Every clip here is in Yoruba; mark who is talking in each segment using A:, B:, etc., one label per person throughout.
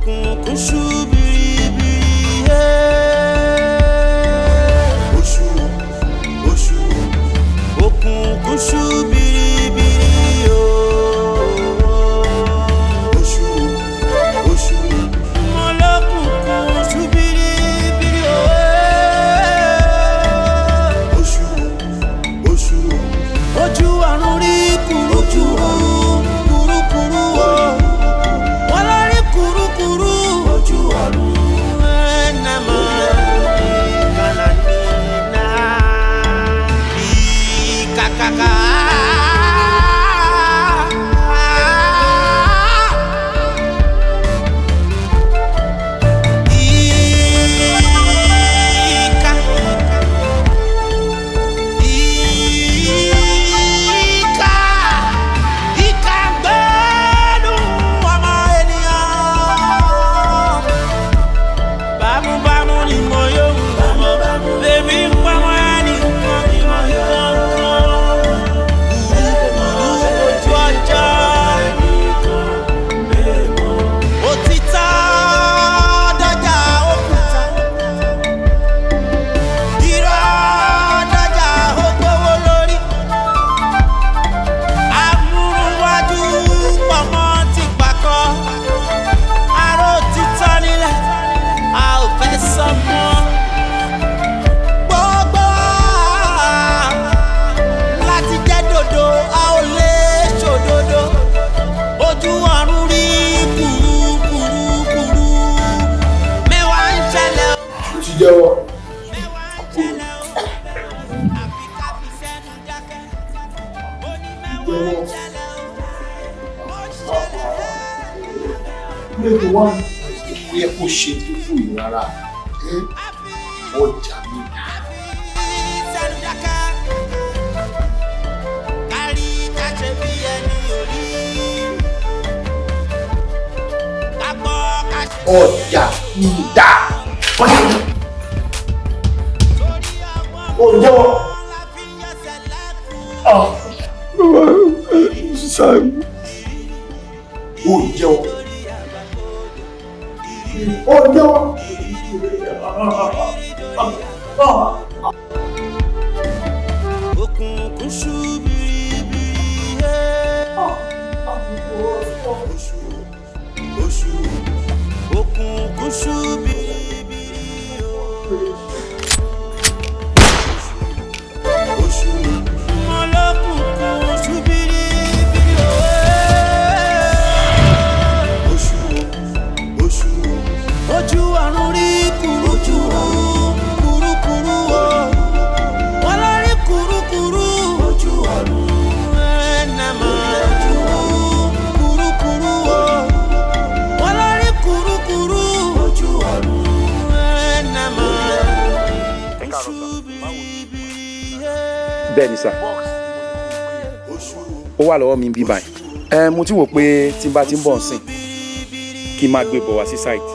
A: Òkùnkùn ṣú biribiri ẹ́. Oṣù, oṣù, òkùnkùn ṣú biribiri ooo. Oṣù, oṣù, mọ̀lọ́kùnkùn ṣú biribiri ooo. Oṣù, oṣù, ojú ọ̀run rí kùrukùru, kùrukùru o. Wọ́n lọ rí kùrukùru. Ojú ọ̀run ẹ̀nàmọ́ ìkànnà nínà ìkàkàkà. Ìkà. Ìkà, ìkà gbẹ́nu ọmọ ènìyàn. Bámúbámú ni mo yóò mú, bèbí ń pamọ́ ẹni kan kan. Kùrukùru ojú ọjọ́. Òtítọ́ dọ́jà òkúta. Irọ́ dọ́jà ó gbówó lórí. Amúrúwájú pọ̀mọ́ ti pàkọ́. Aró títọ́ nílẹ̀, a ò fẹ́ sọ mọ́. Gbogbo wa láti jẹ́ dòdò, a ò lè ṣòdodo. Ojú ọ̀run rí kùrukùru. Mẹ́wàá ń ṣẹlẹ̀ o.
B: Ó ti jẹ́wọ́.
A: Mẹ́wàá ń ṣẹlẹ̀ o. Àfi ká fi sẹ́nu dákẹ́. Ó ní mẹ́wàá ń ṣẹlẹ̀ o. Ó ṣẹlẹ̀.
B: Lẹ́tọ̀ wá kó yẹ kó ṣe tó tó yìí rárá. Ẹ́, ọjà mi dà.
A: Sẹ́nu dákẹ́. Kárí ká ṣe bí ẹni ò rí. Ká gbọ́ ká ṣe
B: Ọjà mi dà. Ọjà mi.
A: sórí ọgbọ́n
B: Ó jẹ́wọ́.
A: la fi ń yẹsẹ̀ lẹ́kùn.
B: Ó jẹ́wọ́. Ó jẹ́wọ́.
A: Òkùnkùn ṣú biribiri ẹ́. Oṣù, oṣù, òkùnkùn ṣú biribiri o. Oṣù, mọ̀lọ́kùnkùn ṣú biribiri o. Oṣù, oṣù, ojú ọ̀run rí kùrukùru, kùrukùru o. Wọ́n lọ rí kùrukùru. Ojú ọ̀run ẹ̀nàmọ́ kùrukùru o. Wọ́n lọ rí kùrukùru. Ojú ọ̀run ẹ̀nàmọ́ ṣú biribiri ẹ̀.
C: Bẹ́ẹ̀ ni sà, ó wà lọ́wọ́ mi bí báyìí. Ẹ mo ti wò pé tí n bá ti ń bọ̀ nsìn kí n máa gbé bọ̀ wá sí site.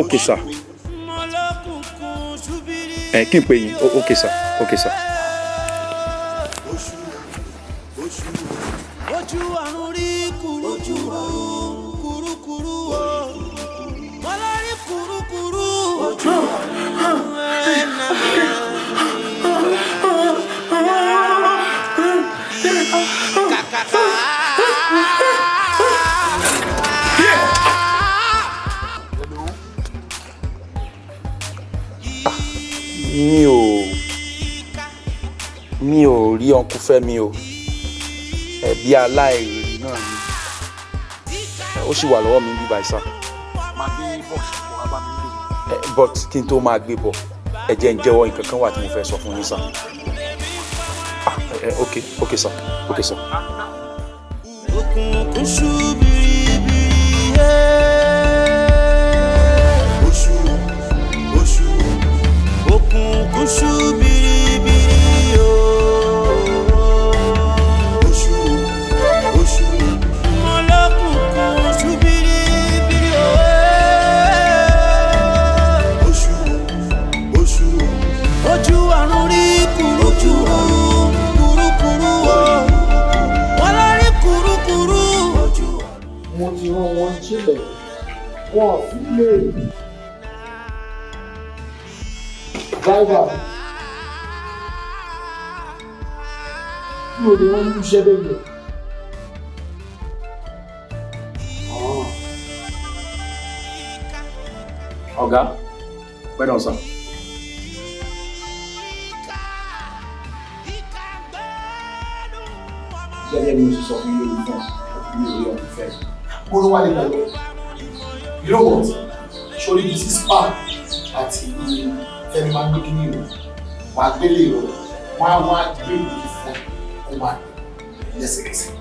C: Ok sà,
A: Mọ̀lọ́kùnkùn ṣú biribiri.
C: ẹ kí n pè yín. Ok sà, ok sà.
A: Ojú ọ̀run rí kùrukùru, kùrukùru o. Wọ́n lọ rí kùrukùru. Ojú ọ̀run ẹ̀nàmọ́ kàkàkà.
C: Mi ò rí ọkùn Fẹ́mi o. Ẹbí aláìrí náà ni. Ẹ, ó sì wà lọ́wọ́ mi bí báyìí sà.
B: Máa gbé bọ́ọ̀sì kó wá bá mi lé.
C: Ẹ, but kí n tó máa gbé bọ̀, ẹ jẹ́ n jẹ́wọ́ nǹkan kan wà tí mo fẹ́ sọ fún yín sà. Ah, ẹ, ok, ok sà, ok sà.
A: Òkùnkùn ṣú biribiri ẹ́. Oṣù, oṣù, òkùnkùn ṣú biribiri o. Oṣù, oṣù, mọ̀lọ́kùnkùn ṣú biribiri o. Oṣù, oṣù, ojú ọ̀run rí kùrukùru, kùrukùru o. Wọ́n lọ rí kùrukùru. Ojú ọ̀run.
B: Mo ti rán wọn ṣẹlẹ̀ wọn sílé. Driver, mi ò lè rán ní iṣẹ́ bẹ́ẹ̀ yẹn.
C: Ọ̀gá, well done, sir. Gẹ́gẹ́ bí mo ṣe sọ fún yín lórí fún mi ò rí ọ̀hún fẹ́.
B: Kóró wá lè gbàgbọ́. You know what? Sori bíi spa àti Fẹ́mi máa ń gbé kíní rẹ̀. Wàá gbélé rẹ̀, wọ́n á wá gbé ìlú fún ẹ kó máa lẹ́sẹ̀kẹsẹ̀.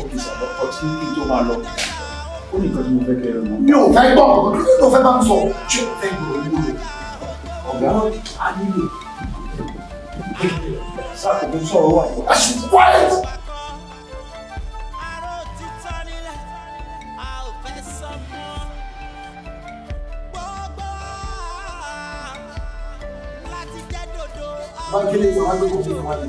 C: Ok sir, ọtí kí n tó máa lọ. Ó ní nǹkan tí mo fẹ́ kẹ́ ẹ mọ̀.
B: Mi ò fẹ́ gbọ́ ọ̀rọ̀ kí ló fẹ́ máa ń sọ? Ṣé o fẹ́ gbọ́ owó rẹ̀?
C: Ọ̀gá,
B: A nílò.
C: sáà kò tún sọ̀rọ̀ wà yìí.
B: I should quiet. Báńkì lè wá gbé kòkòrò wá ní.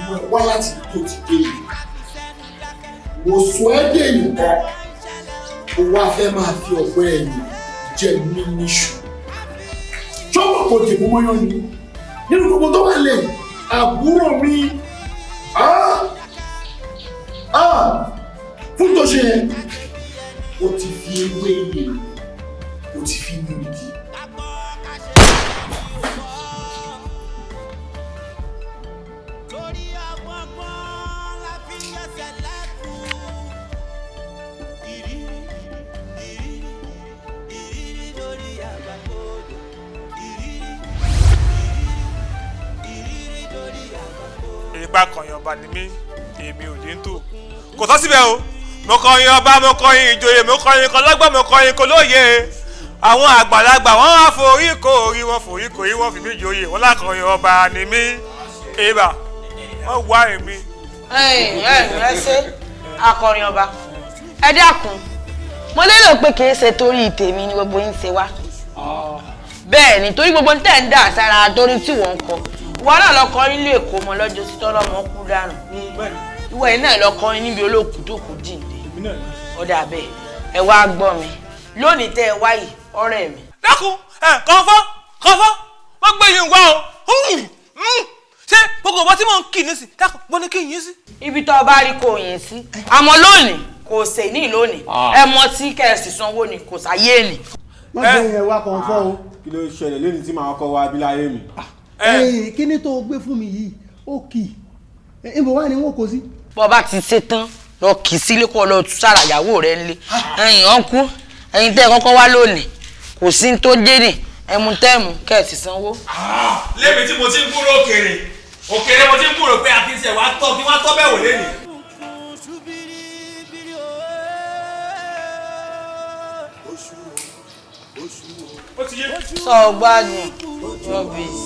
B: Mo wá láti tó ti dé yìí. Mo sọ ẹ́ dé yìí kan. Ó wá fẹ́ máa fi ọ̀pẹ ẹ̀yìn jẹ mí níṣu. Ṣọ́wọ́ kò dìbò mọ́yán ni. Nínú gbogbo tó wà lẹ̀, àbúrò mi. Ah! Ah! Fún tó ṣe yẹn, o ti fi ewé yìí, o ti fi ní igi.
D: Ìrìpá kọyìn ọba ni mí, èmi ò lè ń tò kò tọ́ síbẹ̀ o. Mo kọrin ọba, mo kọrin ìjòyè, mo kọrin kọlọ́gbọ́n, mo kọrin kọlóye. Àwọn àgbàlagbà wọn wá forí kò orí wọn, forí kò orí wọn, fi mí joyè wọn lákọrin ọba ni mí. Èèbà wọn wá èmi.
E: Ẹ ẹ ṣe akọrin ọba, ẹ dákun, mo lérò pé kì í ṣe torí tèmi ni gbogbo yín ṣe wá. Bẹ́ẹ̀ ni, torí gbogbo tẹ̀ ń dà sára torí tí wọ́n ń kọ ìwọ náà lọ kọrin ilé Èkó mọ lọ́jọ́ sí tọ́lọ́mọ kú dànù. Ìwọ yìí náà lọ kọrin níbi olóòkú tó kù jíǹde. Ọ̀dà bẹ́ẹ̀, ẹ wá gbọ́ mi lónìí tẹ́ ẹ wáyìí ọ̀rẹ́ mi.
D: Dákun ẹ kọfọ kọfọ wọn gbé yín wá o. Ṣé gbogbo ọba tí mò ń kì ní sí, dákun mo ní kí n yín sí.
E: Ibi tó o bá rí kò yín sí, àmọ́ lónìí kò sè ní lónìí, ẹ mọ tí kẹsì sanwó ni, kò sáyé ni.
F: Má gbé yẹn wá kan fọ́ o.
G: Kí ló ṣẹlẹ̀ lónìí tí màá kọ́ wa abiláyé mi?
F: Kí ni tó o gbé fún mi yìí? Ó kì í ibo wá ni wọn kò sí.
E: Bó bá ti ṣe tán, lọ kì í sílé kó lọ tú sára ìyàwó rẹ ńlé. Ẹ̀yin ọ̀nkú, ẹ̀yin tẹ́ ẹ kọ́kọ́ wá lónìí, kò sí ní tó dé ní ẹmu tẹ́ẹ̀mù kẹ́ẹ̀sì sanwó.
D: Lémi tí mo ti ń kúrò òkèrè òkèrè, mo ti ń kúrò pé àkíńsẹ̀ wàá tọ́ kí wọ́n tọ́ bẹ́ẹ̀ wò lénìí.
E: Sọ gbádùn rubbish.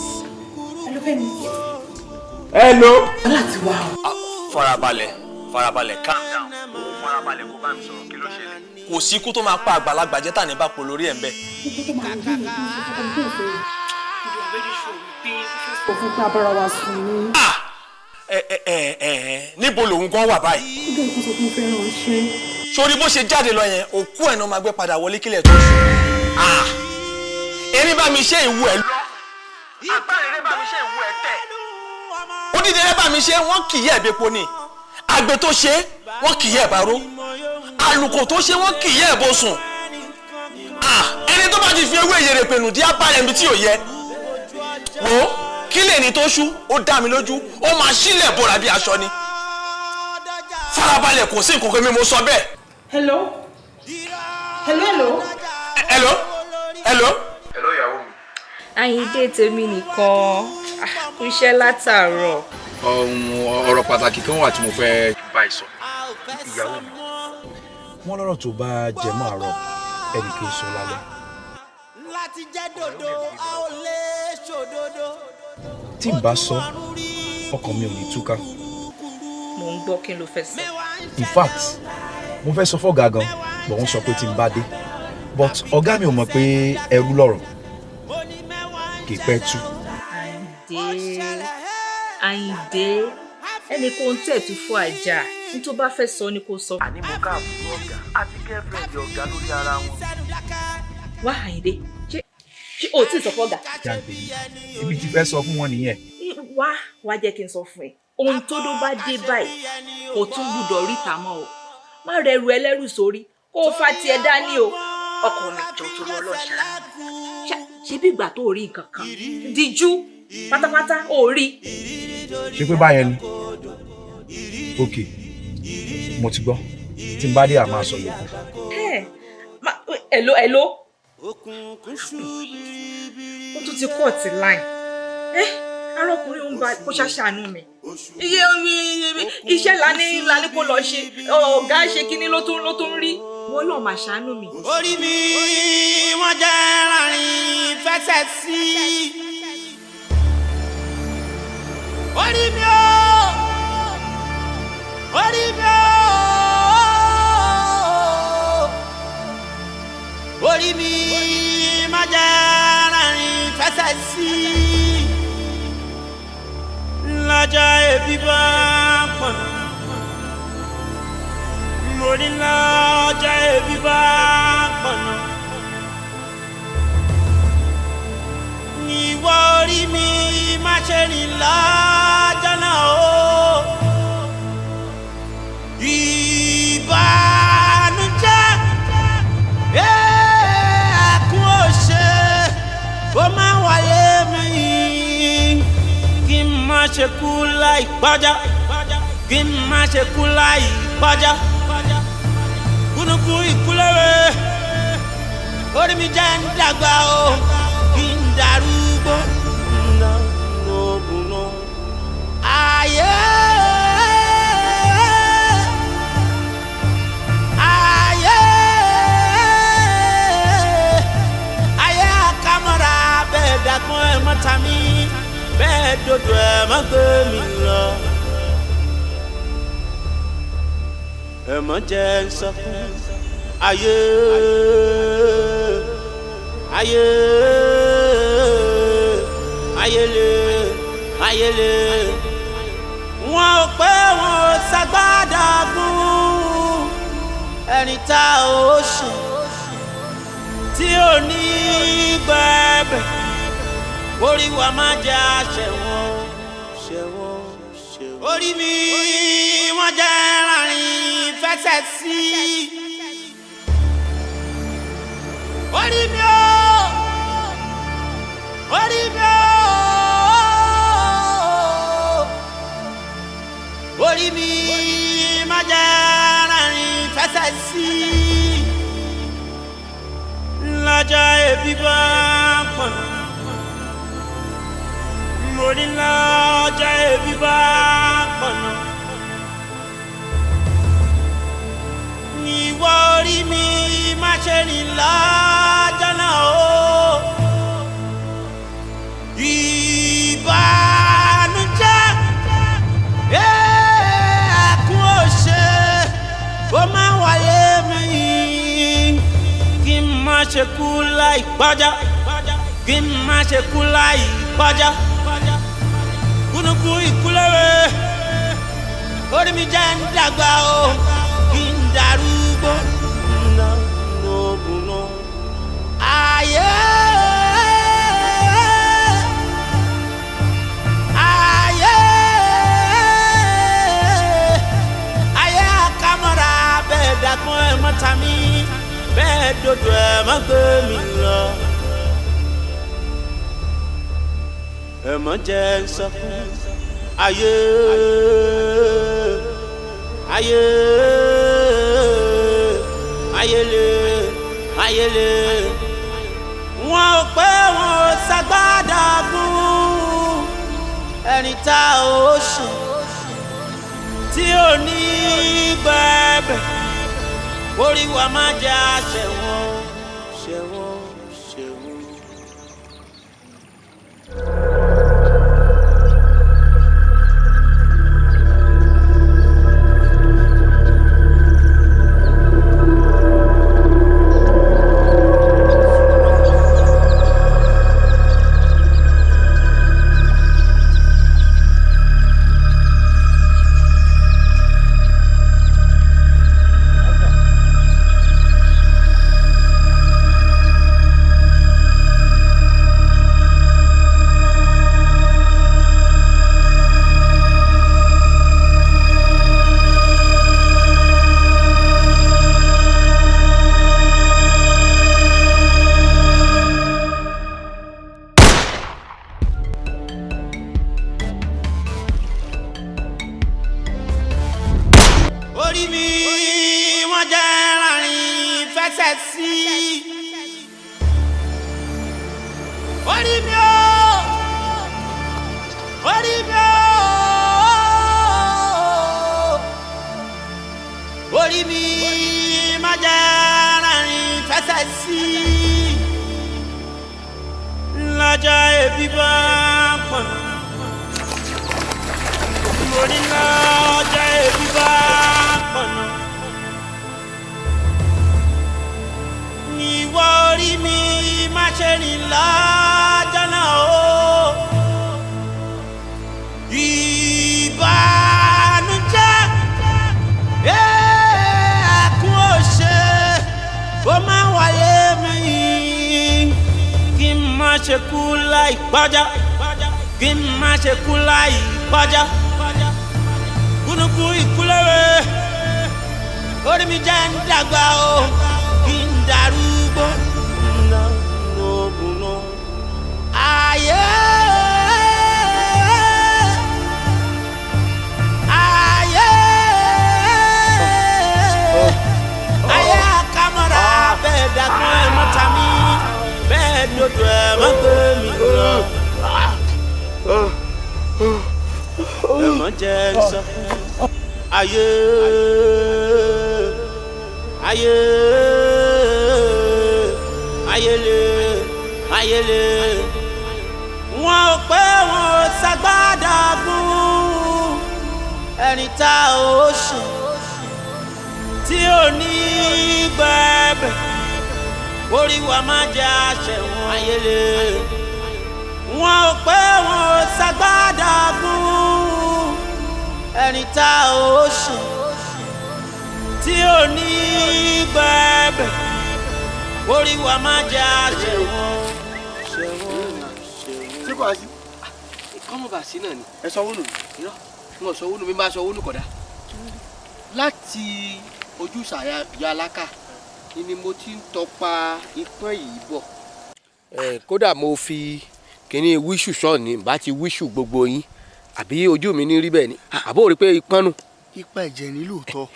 G: Hello.
E: Láti wá o.
H: Farabalẹ̀, farabalẹ̀, calm down. Farabalẹ̀ kó bá mi sọ̀rọ̀, kí ló ṣẹlẹ̀? Kò sí ikú tó máa pa àgbàlagbà jẹ́ tà ní bá po lórí ẹ̀ ń bẹ̀.
I: Ikú tó máa ń gbé ìlú tó fẹ́ tó fẹ́. Sọ fún pé abára wa sùn ní.
H: Ẹ ẹ ẹ ẹ, níbo lòun gan wà báyìí?
I: Ó dẹ̀ kó sọ pé ó fẹ́ràn ṣe.
H: Sórí bó ṣe jáde lọ yẹn, òkú ẹ̀ náà máa gbé padà wọlé kílẹ̀ tó ṣù. Erin bá mi ṣe ìwú ẹ̀ lọ. Agbára eré bá mi ṣe ìwú ẹ̀ tẹ̀. Odidi eré bá mi ṣe, wọ́n kì í ẹ̀ bepo ni. Àgbẹ̀ tó ṣe, wọ́n kì í ẹ̀ báró. Àlùkò tó ṣe, wọ́n kì í ẹ̀ bó sùn. Ẹni tó bá ti fi ewé ìyèrè pẹ̀lú dí abáyẹ̀ mi tí ò yẹ. Wo kí lè ní tó ṣú, ó dá mi lójú, ó máa sílẹ̀ bóra bí aṣọ ni. Farabalẹ̀, kò sí nǹkan kan mi, mo sọ bẹ́ẹ̀.
I: Hello. Hello, hello.
H: Hello. Hello.
C: Hello, ìyàwó mi.
J: Àyìndé tèmi nìkan, kú iṣẹ́ látàárọ̀.
C: Ọ̀rọ̀ pàtàkì kan wà tí mo fẹ́ bá ẹ sọ. Ìyàwó mi. Wọ́n lọ́rọ̀ tó bá jẹ mọ́ àárọ̀ ẹnì kì í sọ lálẹ́.
A: Láti jẹ́ dòdò, a ò lè ṣòdodo.
C: Tí n bá sọ, ọkàn mi ò ní túká.
J: Mò ń gbọ́, kí n ló fẹ́ sọ.
C: In fact, mo fẹ́ sọ fọ́gà gan, but wọ́n sọ pé tí n bá dé. But ọ̀gá mi ò mọ̀ pé ẹrú lọ̀rọ̀ kì í pẹ́ tú.
J: Àyìndé, Àyìndé, ẹnì kan tẹ̀ tún fún àjà ní tó bá fẹ́ sọ ni kò sọ.
K: Àní mo ká àbúrò ọ̀gá àti girlfriend ọ̀gá lórí ara wọn.
J: Wá Àyìndé, ṣé o tí ì sọ fọ́gà?
C: Jáde, èmi ti fẹ́ sọ fún wọn nìyẹn.
J: Wá wá, jẹ́ kí n sọ fún ẹ, ohun tó dó bá dé báyìí kò tún gbúdọ̀ ríta mọ́ o. Má rẹrù ẹlẹ́rù sórí kó o fa tiẹ̀ dání o. Ọkọ mi, jọ, torí ọlọ́ṣà, ṣe bí ìgbà tó rí nǹkan kan díjú pátápátá ó rí.
C: Ṣé pé báyẹn ni? Ok, mo ti gbọ́. Tí n bá dé, àmà sọ yòókù.
J: Ẹ hello, hello, ó tún ti cut line. Ẹ arákùnrin ń ba kó ṣàṣàánú mi. Iye iṣẹ́ lání kó lọ ṣe, ọ̀gá ṣe kínní ló tún rí wọ́n lọ́ọ́ máa ṣàánú mi.
A: Orí mi, wọ́n jẹ́ láàrin fẹsẹ̀ sí. Orí mi o, orí mi o, orí mi má jẹ́ láàrin fẹsẹ̀ sí. Lọ́jọ́ ebi bá pọ̀n, mo ní lọ́jọ́ ebi bá pọ̀nà. Ìwọ orí mi, má ṣe rìn lọ́jọ́ náà o. Ìbànújẹ́ ẹkún òṣè ó máa wáyé mi. Kí n má ṣe kú láì pọ́jọ́, kí n má ṣe kú láì pọ́jọ́. Kúnukún ìkúlẹ̀wé, orí mi jẹ́ ń dàgbà o, kí n darúgbó. Ayé, ayé, ayé àkàmọ́ra bẹ́ẹ̀ dàgbọ́n ẹ̀ mọ́ta mi, bẹ́ẹ̀ dodo ẹ̀ mọ́ gbé mi lọ. Ẹ̀ mọ́ jẹ́ ń sọkún. Ayé, ayé, ayélé, ayélé. Wọn ò pé wọn ò ṣàgbádà fún ẹni tá ò ṣe tí ò ní gbẹ̀bẹ̀. Orí wa máa jẹ́ àṣẹwọ̀n, ṣẹ̀wọ̀n, ṣẹ̀wọ̀n. Orí mi, wọ́n jẹ́ láàrin fẹsẹ̀ sí. Orí mi o, orí mi o, orí mi má jẹ́ láàrin fẹsẹ̀ sí. Lọ́jọ́ ebi bá pọ̀n, mo ní lọ́jọ́ ebi bá pọ̀nà. Ìwọ orí mi, má ṣe rìn lọ́jọ́ náà o. Ìbànújẹ́ ẹkún òṣè ó máa wáyé mi. Kí n má ṣe kú láì pọ́jọ́, kí n má ṣe kú láì pọ́jọ́. Kúnukún ìkúlẹ̀wé, orí mi jẹ́ ń dàgbà o, kí n darúgbó. Ayé, ayé, ayé àkàmọ́ra bẹ́ẹ̀ dàgbọ́n ẹ̀ mọ́ta mi, bẹ́ẹ̀ dodo ẹ̀ mọ́ gbé mi lọ. Ẹ̀ mọ́ jẹ́ ń sọkún. Ayé, ayé, ayélé, ayélé. Wọn ò pé wọn ò ṣàgbádà fún ẹni tá ò ṣe tí ò ní gbẹ̀bẹ̀. Orí wa máa jẹ́ àṣẹwọ̀n, ṣẹ̀wọ̀n, ṣẹ̀wọ̀n. Orí mi wọ́n jẹ́ láàrin fẹsẹ̀ sí. Orí mi o, orí mi o, orí mi má jẹ́ láàrin fẹsẹ̀ sí. Lọ́jọ́ ebi bá pọ̀n, mo ní lọ́jọ́ ebi bá pọ̀n. Ìwọ orí mi má ṣe rìn lọ́jọ́ náà o. Ìbànújẹ́ ẹkún òṣè ó máa wáyé mi. Kí n má ṣe kú láì pọ́jọ́, kí n má ṣe kú láì pọ́jọ́. Gúnugún ìkúlẹ̀wé orí mi jẹ́ ń dàgbà o, kí n darúgbó. Ayé, ayé, ayé àkàmọ́ra bẹ́ẹ̀ dàgbọ́n ẹ̀ mọ́ta mi, bẹ́ẹ̀ dodo ẹ̀ mọ́ gbé mi lọ. Ẹ̀ mọ́ jẹ́ sọ ayé, ayé, ayélé, ayélé. Wọn ò pé wọn ò ṣàgbádà fún ẹni tá ò ṣe tí ò ní gbẹ̀bẹ̀. Orí wa máa jẹ́ àṣẹ̀wọ̀n ayélé. Wọn ò pé wọn ò ṣàgbádà fún ẹni tá ò ṣe tí ò ní gbẹ̀bẹ̀. Orí wa máa jẹ́ àṣẹ̀wọ̀n.
L: Ṣé kò wá sí. Kọ́mọ̀ bá sí náà ni. Ẹ sanwó nù. Irọ́, n ò sanwó nù, mi máa sanwó nù kọ̀dá. Láti ojú ìsàyà alákà ni mo ti ń tọpa ipọ́n yìí bọ̀. Kódà mo fi kíní wíṣù sọ̀ni bá ti wíṣù gbogbo yín, àbí ojú mi ní rí bẹ́ẹ̀ ni, àbó rí pé ipọ́n nù.
B: Ipa ẹ̀jẹ̀ ní lóòótọ́.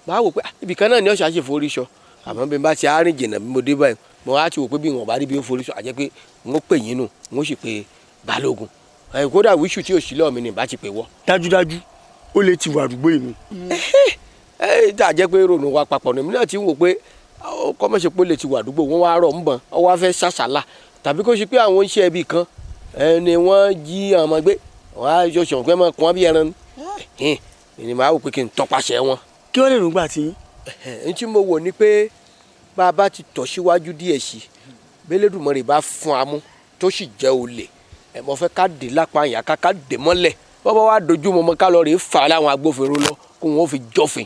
L: Máa wò pé ibìkan náà ni ọ̀sán ṣe forí sọ, àmọ́ bí n bá ti arìn jìnnà bí mo dé báyìí, mo á ti wò pé bí wọn bá rí bí ó forí sọ, àjẹ́ pé n ó pè yín nù, n ó sì pe balógun. Kódà wíṣù tí ò sí lọ́ọ̀ mi ni bá ti pè wọ́.
B: Dájúdájú ó lè ti wà àdúgbò yìí mi.
L: Ẹ ẹ jẹ́ pé ronú wa papọ̀ ní mi náà ti ń wò pé kọ́mọ̀ṣe pé ó lè ti wà àdúgbò wọn wá rọ̀ ń bọ̀n, ọ wá fẹ́ ṣàṣàlà, tàbí kó ṣe pé àwọn oníṣẹ́ ibi kan ni wọ́n jí àwọn ọmọ gbé, wọ́n á yọ ṣọ̀n pé mọ́ kún bí ẹran ni ni màá wò pé kí n tọpasẹ̀ wọn.
B: Kí wọ́n lè rògbà tí yín.
L: N tí mo wò ni pé bá a bá ti tọ̀ síwájú díẹ̀ sí i, b'Elédùmarè bá fún amú tó sì jẹ́ olè, ẹ̀ mo fẹ́ ká dé lápá àyà ká dé mọ́lẹ̀, bọ́bá wa dojú mọ́mọ́ ká lọ rèé fà á láwọn agbófinró lọ kó wọn ó fi jọ́fin.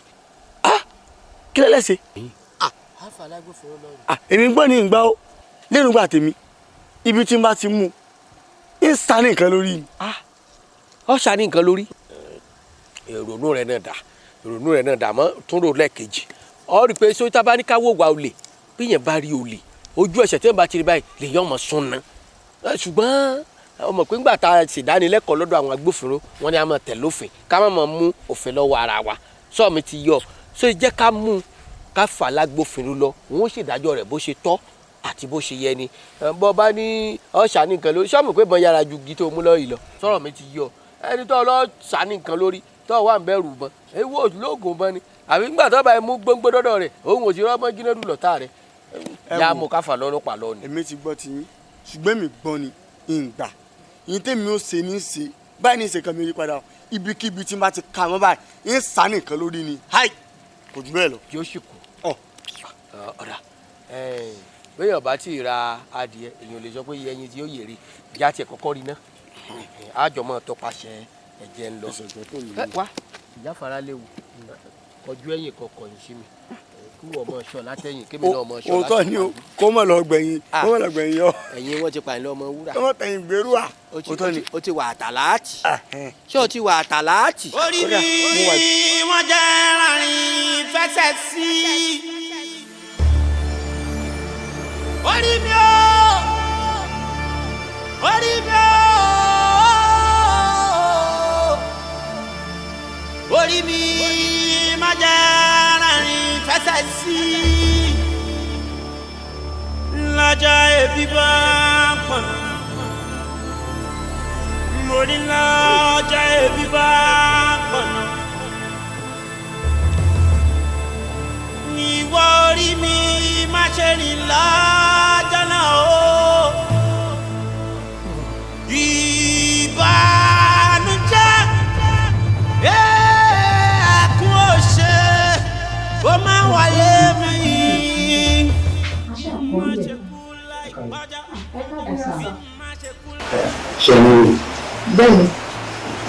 B: Kí lẹ́lẹ́sẹ̀. Èmi gbọ́ ni ìgbà ó lérògbà tèmi, ibi tí n bá ti mú un ń sa ní nǹkan lórí mi.
L: Ọ sa ní nǹkan lórí. Ìrònú rẹ náà dà, ìrònú rẹ náà dà, mọ́ tún rò lẹ́ẹ̀kejì. Ọ rí i pé sóyún tábà ní ká wò wá olè, bí yẹn bá rí olè ojú ẹsẹ̀ tí yẹn bá ti rí báyìí lè yọ ọmọ sún ná. Ṣùgbọ́n ọmọ pé ńgbà tá a ṣèdánilẹ́kọ̀ọ́ lọ́dọ̀ àwọn agbófinró, wọ́n ní a máa tẹ̀ lófin, ká má máa mú òfin lọ́wọ́ ara wa. Sọ mi ti yọ, sọ jẹ́ ká mú ká fà lágbófinró lọ, wọ́n ṣèdájọ́ rẹ̀ bó ṣe tọ́ àti bó ṣe yẹ ni. Bọ́ bá ní ọ̀ṣà ní nǹkan lórí, sọ́mù pé bọ́n yára ju igi tó mú lọ́ọ́ yìí lọ. Sọ̀rọ̀ mi ti yọ, ẹni tó lọ́ọ́ ṣà ní nǹkan lórí tó wà ń bẹ̀rù bọ́n, ewu lóògùn bọ́n ni, àbí ńgbà tó bá mú gbóngbó dọ́dọ̀ rẹ̀, òun ò sí rọ́mọ́ gínẹ́dù lọ́tà rẹ̀. Yá mo ká fà lọ́lọ́pàá lọ ni.
B: Èmi ti gbọ́ ti yín, ṣùgbọ́n èmi gbọ́ ni ìgbà yín tèmi ó ṣe ní ṣe báyìí ní ìṣèkan mi yí padà, ibikíbi tí n bá ti ka mọ́ báyìí ń sá nìkan lórí ni, háì kò jù bẹ́ẹ̀ lọ.
L: Yóò sì kú. Ọ̀dà bẹ́ẹ̀ ọba tí ra adìẹ, èèyàn lè sọ pé iye ẹyin tí ó yèrè ìyá tiẹ̀ kọ́kọ́ rí ná, àjọmọ́ tọpasẹ̀ ẹ̀jẹ̀ ń lọ. Wá ìjáfara léwu, kọjú ẹ̀yìn kọkọ yìí sí mi, kí wọ́n mọ̀ ṣọ́ látẹ̀yìn, kémi náà mọ̀ ṣọ́ látẹ̀yìn.
B: Òótọ́ ni o, kó mọ̀ lọ gbẹ̀yìn, kó mọ̀ lọ gbẹ̀yìn yọ.
L: Ẹ̀yin wọ́n ti pààyàn lọ́mọ wúrà.
B: Kó mọ̀ tẹ̀yìn gbèrú à. Òótọ́ ni.
L: O ti wà àtàláàtì. Ṣé o ti wà àtàláàtì?
A: Orí mi wọ́n jẹ́ láàrin fẹsẹ̀ sí. Orí mi o, orí mi o, sí lọ́jọ́ ebi bá pọ̀n. Mo ní lọ́jọ́ ebi bá pọ̀n. Ìwọ orí mi má ṣe rìn lọ́jọ́ náà o. Ìbànújẹ́ ẹkún òṣè ó máa wọlé mi.
M: Ṣe ní.
I: Bẹ́ẹ̀ni,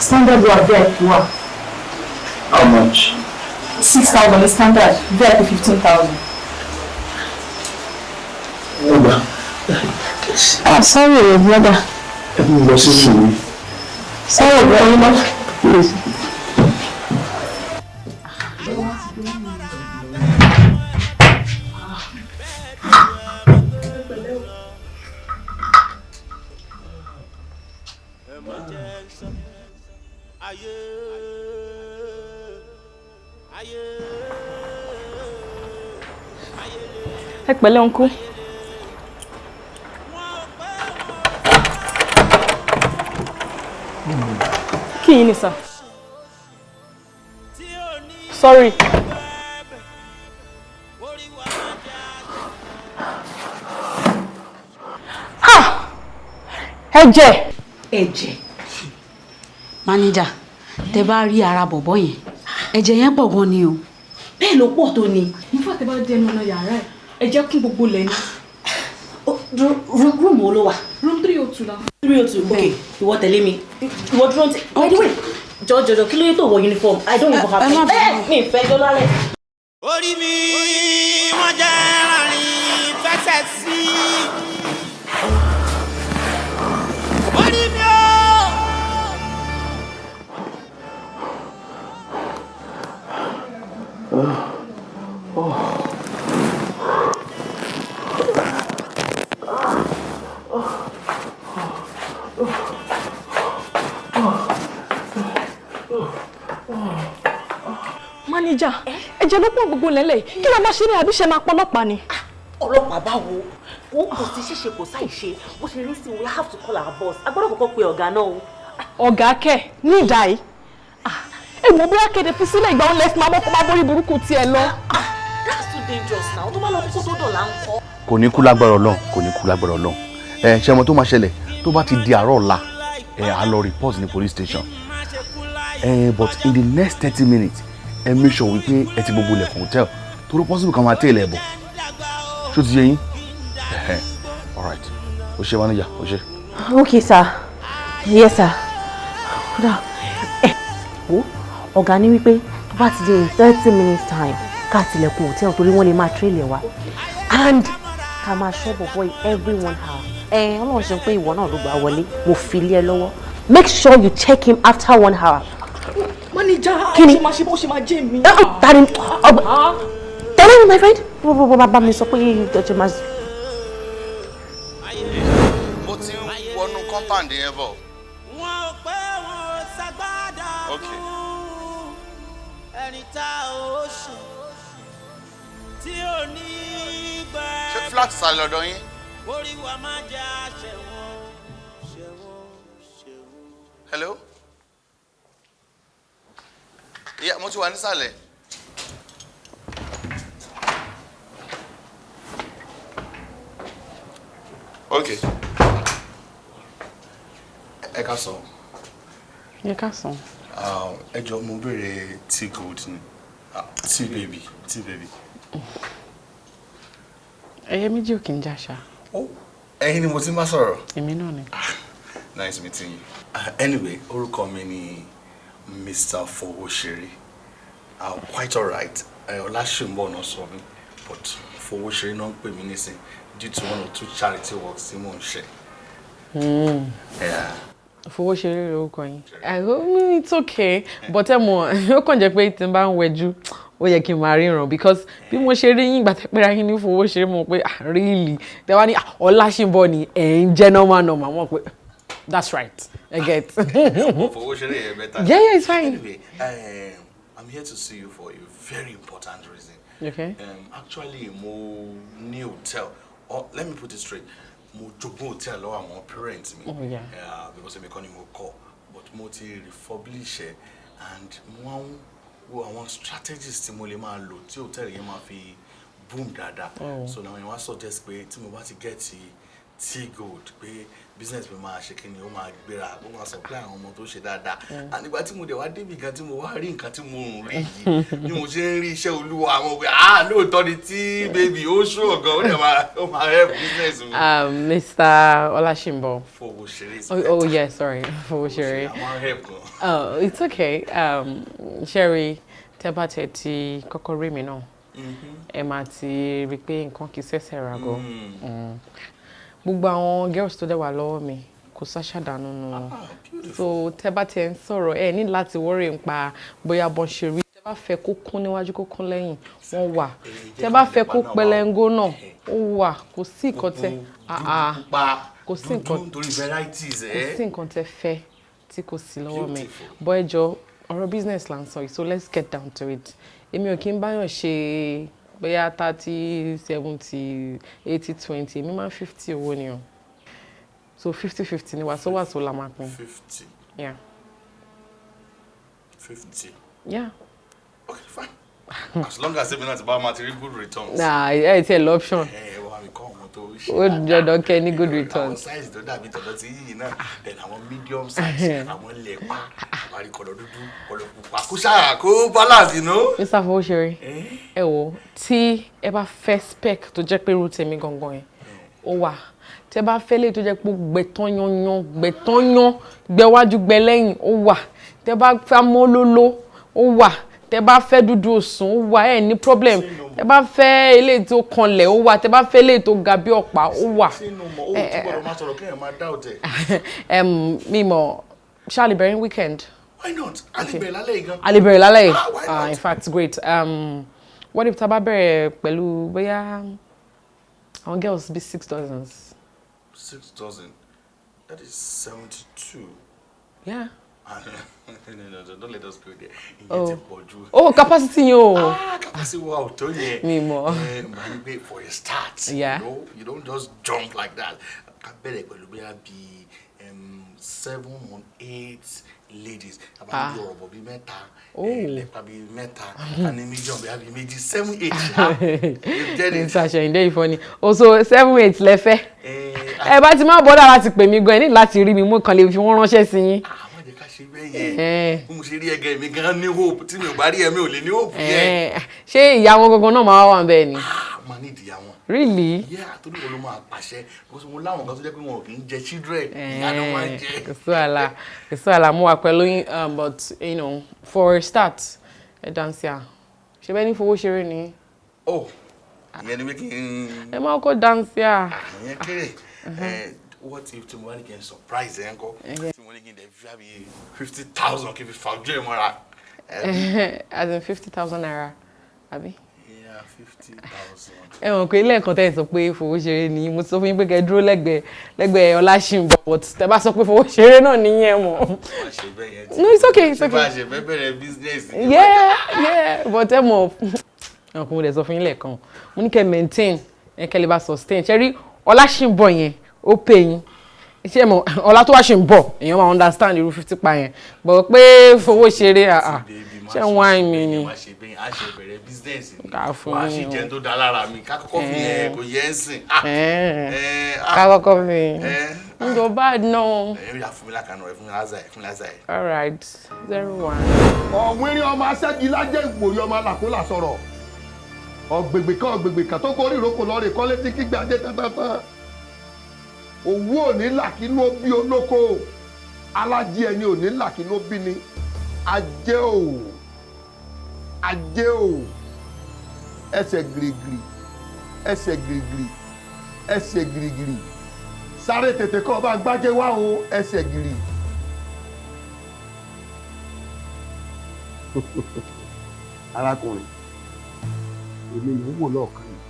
I: standard wa, VIP wa.
M: How much?
I: 6,000 ní standard, VIP 15,000.
M: Ọgbà.
I: Ah, sorry, brother.
M: Ẹ mú lọ sí ìwé.
I: Sorry, brother. Please.
N: Ẹ pẹ̀lẹ́, uncle. Kí yín ni, sir? Sorry. Ah! Ẹ̀jẹ̀.
O: Ẹ̀jẹ̀. Mánéjà, tẹ bá rí ara bọ̀bọ̀ yẹn, ẹ̀jẹ̀ yẹn pọ̀ gan ni o. Bẹ́ẹ̀ ló pọ̀ tó ni.
N: Nífà tẹ bá dé ẹnu ọ̀nà yàrá ẹ̀, ẹ̀jẹ̀ kún gbogbo lẹ̀ ni.
P: Room wo ló wà?
N: Room 302 la.
P: 302, ok. Ìwọ tẹ̀lé mi. Ìwọ dúró ní. By the way, jọ jọjọ, kí ló yẹ tó wọ uniform? I don't even have time. Bẹ́ẹ̀ mi ìfẹ́ jọ lálẹ́.
A: Orí mi wọ́n jẹ́ rìn fẹsẹ̀ sí. Orí mi o.
N: Mánéjà, ẹ̀jẹ̀ ló pọ̀ gbogbo lẹ́lẹ̀. Kí la máa ṣe ní, àbí ṣe máa pọlọ́pàá ni?
P: Ọlọ́pàá báwo? Wo, kò sí ṣíṣe, kò sáì ṣe. Bó ṣe rí sí, we have to call our boss. A gbọ́dọ̀ kọ́kọ́ pe ọ̀gá náà o.
N: Ọ̀gá kẹ̀ ní ìdá yìí. Èèmọ̀ bóyá kéde fi sílẹ̀, ìgbà òun lẹ́sìn máa mọ́kọ́ máa borí burúkú tiẹ̀ lọ.
P: That's too dangerous now. Tó bá lọ kó tó dọ̀là ń kọ́.
C: Kò ní kú lágbára Ọlọ́run, kò ní kú lágbára Ọlọ́run. Ẹ ṣe ọmọ tó máa ṣẹlẹ̀, tó bá ti di àárọ̀ ọ̀la, ẹ á lọ report ní police station. Ẹ but in the next 30 minutes, ẹ make sure wípé ẹ ti gbogbo ilẹ̀kùn hotel tó ló possible kan máa tẹ̀lé ẹ bọ̀. Ṣó ti yé yín? Ẹ̀hẹ̀, all right, o ṣe, manager, o ṣe.
P: Okay, sir. Yes, sir. Kódà ẹ wo, ọ̀gá ní wípé tó bá ti di in 30 minutes time, ká tilẹ̀kùn hotel torí wọ́n lè máa trail ẹ̀ wá and ká máa ṣọ́ bọ̀bọ̀ yìí every one hour. Ẹ Ọlọ́run ṣe pé ìwọ náà ló gbà wọlé, mo fi lé ẹ lọ́wọ́. Make sure you check him after one hour.
N: Mánéjà,
P: Kí ni?
N: ṣe máa ṣe bó ṣe máa jẹ́ mi.
P: Tani ọgbà tẹ̀lé mi, my friend, bó bá mi sọ pé ọjọ́ máa.
Q: Mo ti ń wọnú compound yẹn bọ̀. Ok.
A: Ẹni tá ò ṣe tí ò ní gbẹ.
Q: Ṣé flat sàlẹ̀ ọ̀dọ̀ yín?
A: Orí wa máa jẹ́ àṣẹwọ̀n ṣẹ̀wọ̀n ṣẹ̀wọ̀n.
Q: Hello? Yeah, mo ti wà nísàlẹ̀. Ok. Ẹ ká sọ.
R: Ẹ káàsán.
Q: Ẹ jọ̀ọ́, mo béèrè Tea Gold ni. Ah, Tea Baby, Tea Baby.
R: Ẹyẹ méjì ò kì í jàṣà.
Q: Ẹ̀yin ni mo ti ń bá sọ̀rọ̀.
R: Èmi náà ni.
Q: Nice meeting you. Anyway, orúkọ mi ni Mr. Fowóṣeré. Quite alright. Ọlásùnbọ̀ náà sọ mí, but Fowóṣeré náà ń pè mí nísìn due to one or two charity works tí mò ń ṣe. Yeah.
R: Fowóṣeré lorúkọ yín. I mean, it's okay, but ẹ mọ̀, ó kàn jẹ́ pé tí n bá ń wẹjú, ó yẹ kí n máa ríran, because bí mo ṣe rí yín ìgbà tẹ́ pẹ́ra yín ní Fowóṣeré, mo mọ̀ pé, ah, really, tẹ́ wá ní, ah, Ọlásùnbọ̀ ni ẹ̀ ń jẹ́ normal normal, mo mọ̀ pé that's right, I get.
Q: Fowóṣeré yẹn better.
R: Yeah, it's fine.
Q: Anyway, I'm here to see you for a very important reason.
R: Okay.
Q: Actually, mo ní hotel. Or let me put it straight. Mo jogún hotel lọ́wọ́ àwọn parents mi.
R: Oh, yeah.
Q: Because èmi kọ́ ni mo kọ́. But mo ti refurbish ẹ̀ and mo wá ń wo àwọn strategies tí mo lè máa lò tí hotel yẹn máa fi boom dáadáa.
R: Oh.
Q: So now wọ́n suggest pé tí mo bá ti get T Gold, pé business mi máa ṣe kíni, ó máa gbéra, ó máa supply àwọn ọmọ tó ṣe dáadáa. And ìgbà tí mo dẹ̀ wá débi gan tí mo wá rí nǹkan tí mo ń rí yìí, bí mo ṣe ń rí iṣẹ́ olúwa, àwọn òwe, ah, lóòótọ́ ni tí baby ó ṣó ọ̀gán, ó dẹ̀ máa, ó máa help business mi.
R: Mr. Olashimbo.
Q: Fowóṣeré is
R: Oh, yeah, sorry. Fowóṣeré.
Q: A máa help gan.
R: Oh, it's okay. Sherry, tẹ́ bá tẹ̀ ti kọ́kọ́ rí mi náà, ẹ máa ti rí i pé nǹkan kì í ṣẹ̀ṣẹ̀ ràgọ́. Gbogbo àwọn girls tó dẹ̀ wà lọ́wọ́ mi, kò sáṣàdánù nù wọn. So tẹ́ bá tiẹ̀ ń sọ̀rọ̀, ẹ ní láti worry nípa bóyá bọ́n ṣe rí. Tẹ́ bá fẹ́ kó kún níwájú, kó kún lẹ́yìn, wọ́n wà. Tẹ́ bá fẹ́ kó pẹlẹngó náà, ó wà. Kò sí nǹkan tẹ́ ah, ah.
Q: Pupa,
R: Kò sí nǹkan
Q: dúdú, torí varieties
R: kò
Q: ẹ.
R: sí nǹkan tẹ́ fẹ́ tí kò sí lọ́wọ́ mi. Bọ́ ẹ jọ, ọ̀rọ̀ business là ń sọ yìí, so let's get down to it. Èmi ò kí ń báyàn ṣe bóyá 30 70, 80 20. Èmi máa ń 50 owó ni o, so 50-50 ni, wàsó wàsó la máa pín.
Q: 50.
R: Yeah.
Q: 50.
R: Yeah.
Q: Okay, fine. As long as èmi náà ti bá máa ti rí good returns.
R: Nah, ẹ tiẹ̀ lọ option.
Q: Ẹ wá mi kọ́ ọmọ tó ṣe
R: Ó dandan kẹ́ ní good
Q: àwọn
R: returns.
Q: size tó dàbí tọ̀dọ̀ tí yìí náà, then àwọn medium size, àwọn lẹ̀pa, àwárí colour dúdú, colour pupa, kó ṣáà kó balance.
R: Mr. Fowóṣeré, ẹ wo, tí ẹ bá fẹ́ spec tó jẹ́ pé irú tèmi gangan yẹn, ó wà. Tẹ bá fẹ́ lè tó jẹ́ pé ó gbẹ tán yányán, gbẹ tán yán, gbẹ wájú, gbẹ lẹ́yìn, ó wà. Tẹ bá fẹ́ mọ́lóló, ó wà. Tẹ bá fẹ́ dúdú òsùn, ó wà. Ẹ ní problem. Tẹ bá fẹ́ eléyìí tó kanlẹ̀, ó wà. Tẹ bá fẹ́ eléyìí tó ga bí ọ̀pá, ó wà.
Q: Sínú mọ̀ ó tún gbọ́dọ̀ máa sọ̀rọ̀ kéèyàn máa dá ọ̀tẹ̀.
R: Mímọ̀ ṣáà lè bẹ̀rẹ̀ ní weekend.
Q: Why not? A lè bẹ̀rẹ̀ lálẹ́ yìí gan.
R: A lè bẹ̀rẹ̀ lálẹ́ yìí.
Q: Ah, why
R: Ah,
Q: not?
R: in fact, great. What if tá bá bẹ̀rẹ̀ pẹ̀lú bóyá àwọn girls bí six dozens?
Q: 6 dozen, that is 72.
R: Yeah.
Q: No, don't let us go there. Ìyẹn
R: Oh.
Q: ti pọ̀ jù.
R: Oh, capacity yín o.
Q: Ah, capacity wa ò tó yẹn.
R: Mi mọ̀.
Q: Ẹ máa ń gbé for a start. You don't just jump like that. Ká bẹ̀rẹ̀ pẹ̀lú bóyá bíi 7 or 8 ladies.
R: Ah.
Q: Àbá bí ọ̀rọ̀bọ̀ bíi mẹ́ta.
R: Oh.
Q: Lẹ́pa bíi mẹ́ta. Ká ní medium bóyá bíi méjì. 7, 8 ṣá. You get it?
R: Mr. Ṣẹ̀yìndé ìfọ́ni. Oh, so 7, 8 lẹ́fẹ́. Ẹ bá ti máa bọ́dà láti pè mí gan, ẹ ní láti rí mi mú kan lè fi wọ́n ránṣẹ́ sí yín.
Q: Ṣe bẹ́ẹ̀ yẹn. Bí mo ṣe rí ẹgẹ mi gan ní hope, tí mi ò bá rí ẹ, mi ò lè ní hope yẹn.
R: Ṣé ìyá wọn gangan náà máa wà bẹ́ẹ̀ ni?
Q: Máa ní ìdíyà wọn.
R: Really?
Q: Yeah, torí wọn ló máa pàṣẹ, because mo láwọn kan tó jẹ́ pé wọn ò kì í jẹ children, ìyá ló máa ń jẹ.
R: Kò sí wàhálà, kò sí wàhálà, mo wà pẹ̀lú yín, but for a start, ẹ dance ya. Ṣé bẹ́ẹ̀ ní fowó ṣeré ni?
Q: Oh, ìyẹn ni pé kí n.
R: Ẹ máa kó dance ya.
Q: Ìyẹn kéré. What if tí mo bá ní kí n surprise ẹ ńkọ́, tí mo ní kí n dẹ̀ fi àbí 50,000 kí n fi fa ojú ẹ̀ mọ́ra?
R: As in ₦50,000, àbí?
Q: Yeah, 50,000.
R: Ẹ mọ̀ pé lẹ́ẹ̀kan tẹ́ ẹ sọ pé fowó ṣeré ni, mo sọ fún yín pé kẹ́ ẹ dúró lẹ́gbẹ̀ẹ́ Ọláṣìnbọ̀, but tẹ́ bá sọ pé fowó ṣeré náà nìyẹn mọ̀.
Q: Má ṣe bẹ́ẹ̀ yẹn.
R: No, it's okay, it's
Q: Ṣé bá
R: okay.
Q: a ṣe fẹ́ bẹ̀rẹ̀ business?
R: Yeah, but ẹ mọ̀ ọkùnrin, mo dẹ̀ sọ fún yín lẹ́ẹ̀kan, mo ní kẹ́ maintain ẹ, kẹ́ lè bá sustain. Ṣe rí Ọláṣìnbọ̀ yẹn, ó pè yín. Ṣé mọ̀ ọlá tó wá ṣe ń bọ̀, èèyàn máa understand irú 50 pa yẹn, but pé fowó ṣeré, àà, ṣé ń wá mi ni?
Q: Má ṣe bẹ́ẹ̀, a ṣe bẹ̀rẹ̀ business ni.
R: Ká fún
Q: Wàá sì
R: yín o.
Q: jẹun tó dá lára mi, ká kọ́kọ́ fi yẹn kò yẹ ń sìn. Ah, ah,
R: Ká kọ́kọ́ fi n kò bá náà.
Q: Ẹ yà, fún mi lákàánú rẹ, fún mi lásà ẹ, fún mi lásà ẹ.
R: All right, 01.
F: Ọ̀wìnrin ọmọ aṣẹ́gilájẹ́, ìgbòrí ọmọ alàkólà sọ̀rọ̀, ọ̀gbègbè kan, ọ̀gbègbè kan tó gorí ìrókò lọ́ọ̀rẹ́ kọ́lé tí kígbe ajé tántántan. Òwú òní làkínú ó bí olóko, alájí ẹni òní làkínú ó bí ni. Ajé o, ajé o, ẹsẹ̀ gírígírí, ẹsẹ̀ gírígírí, ẹsẹ̀ gírígírí, sáré tètè kọ́ ọba gbájé wá o, ẹsẹ̀ gírí.
S: Arákùnrin, èmi ló ń wò lọ́ọ̀kan yìí,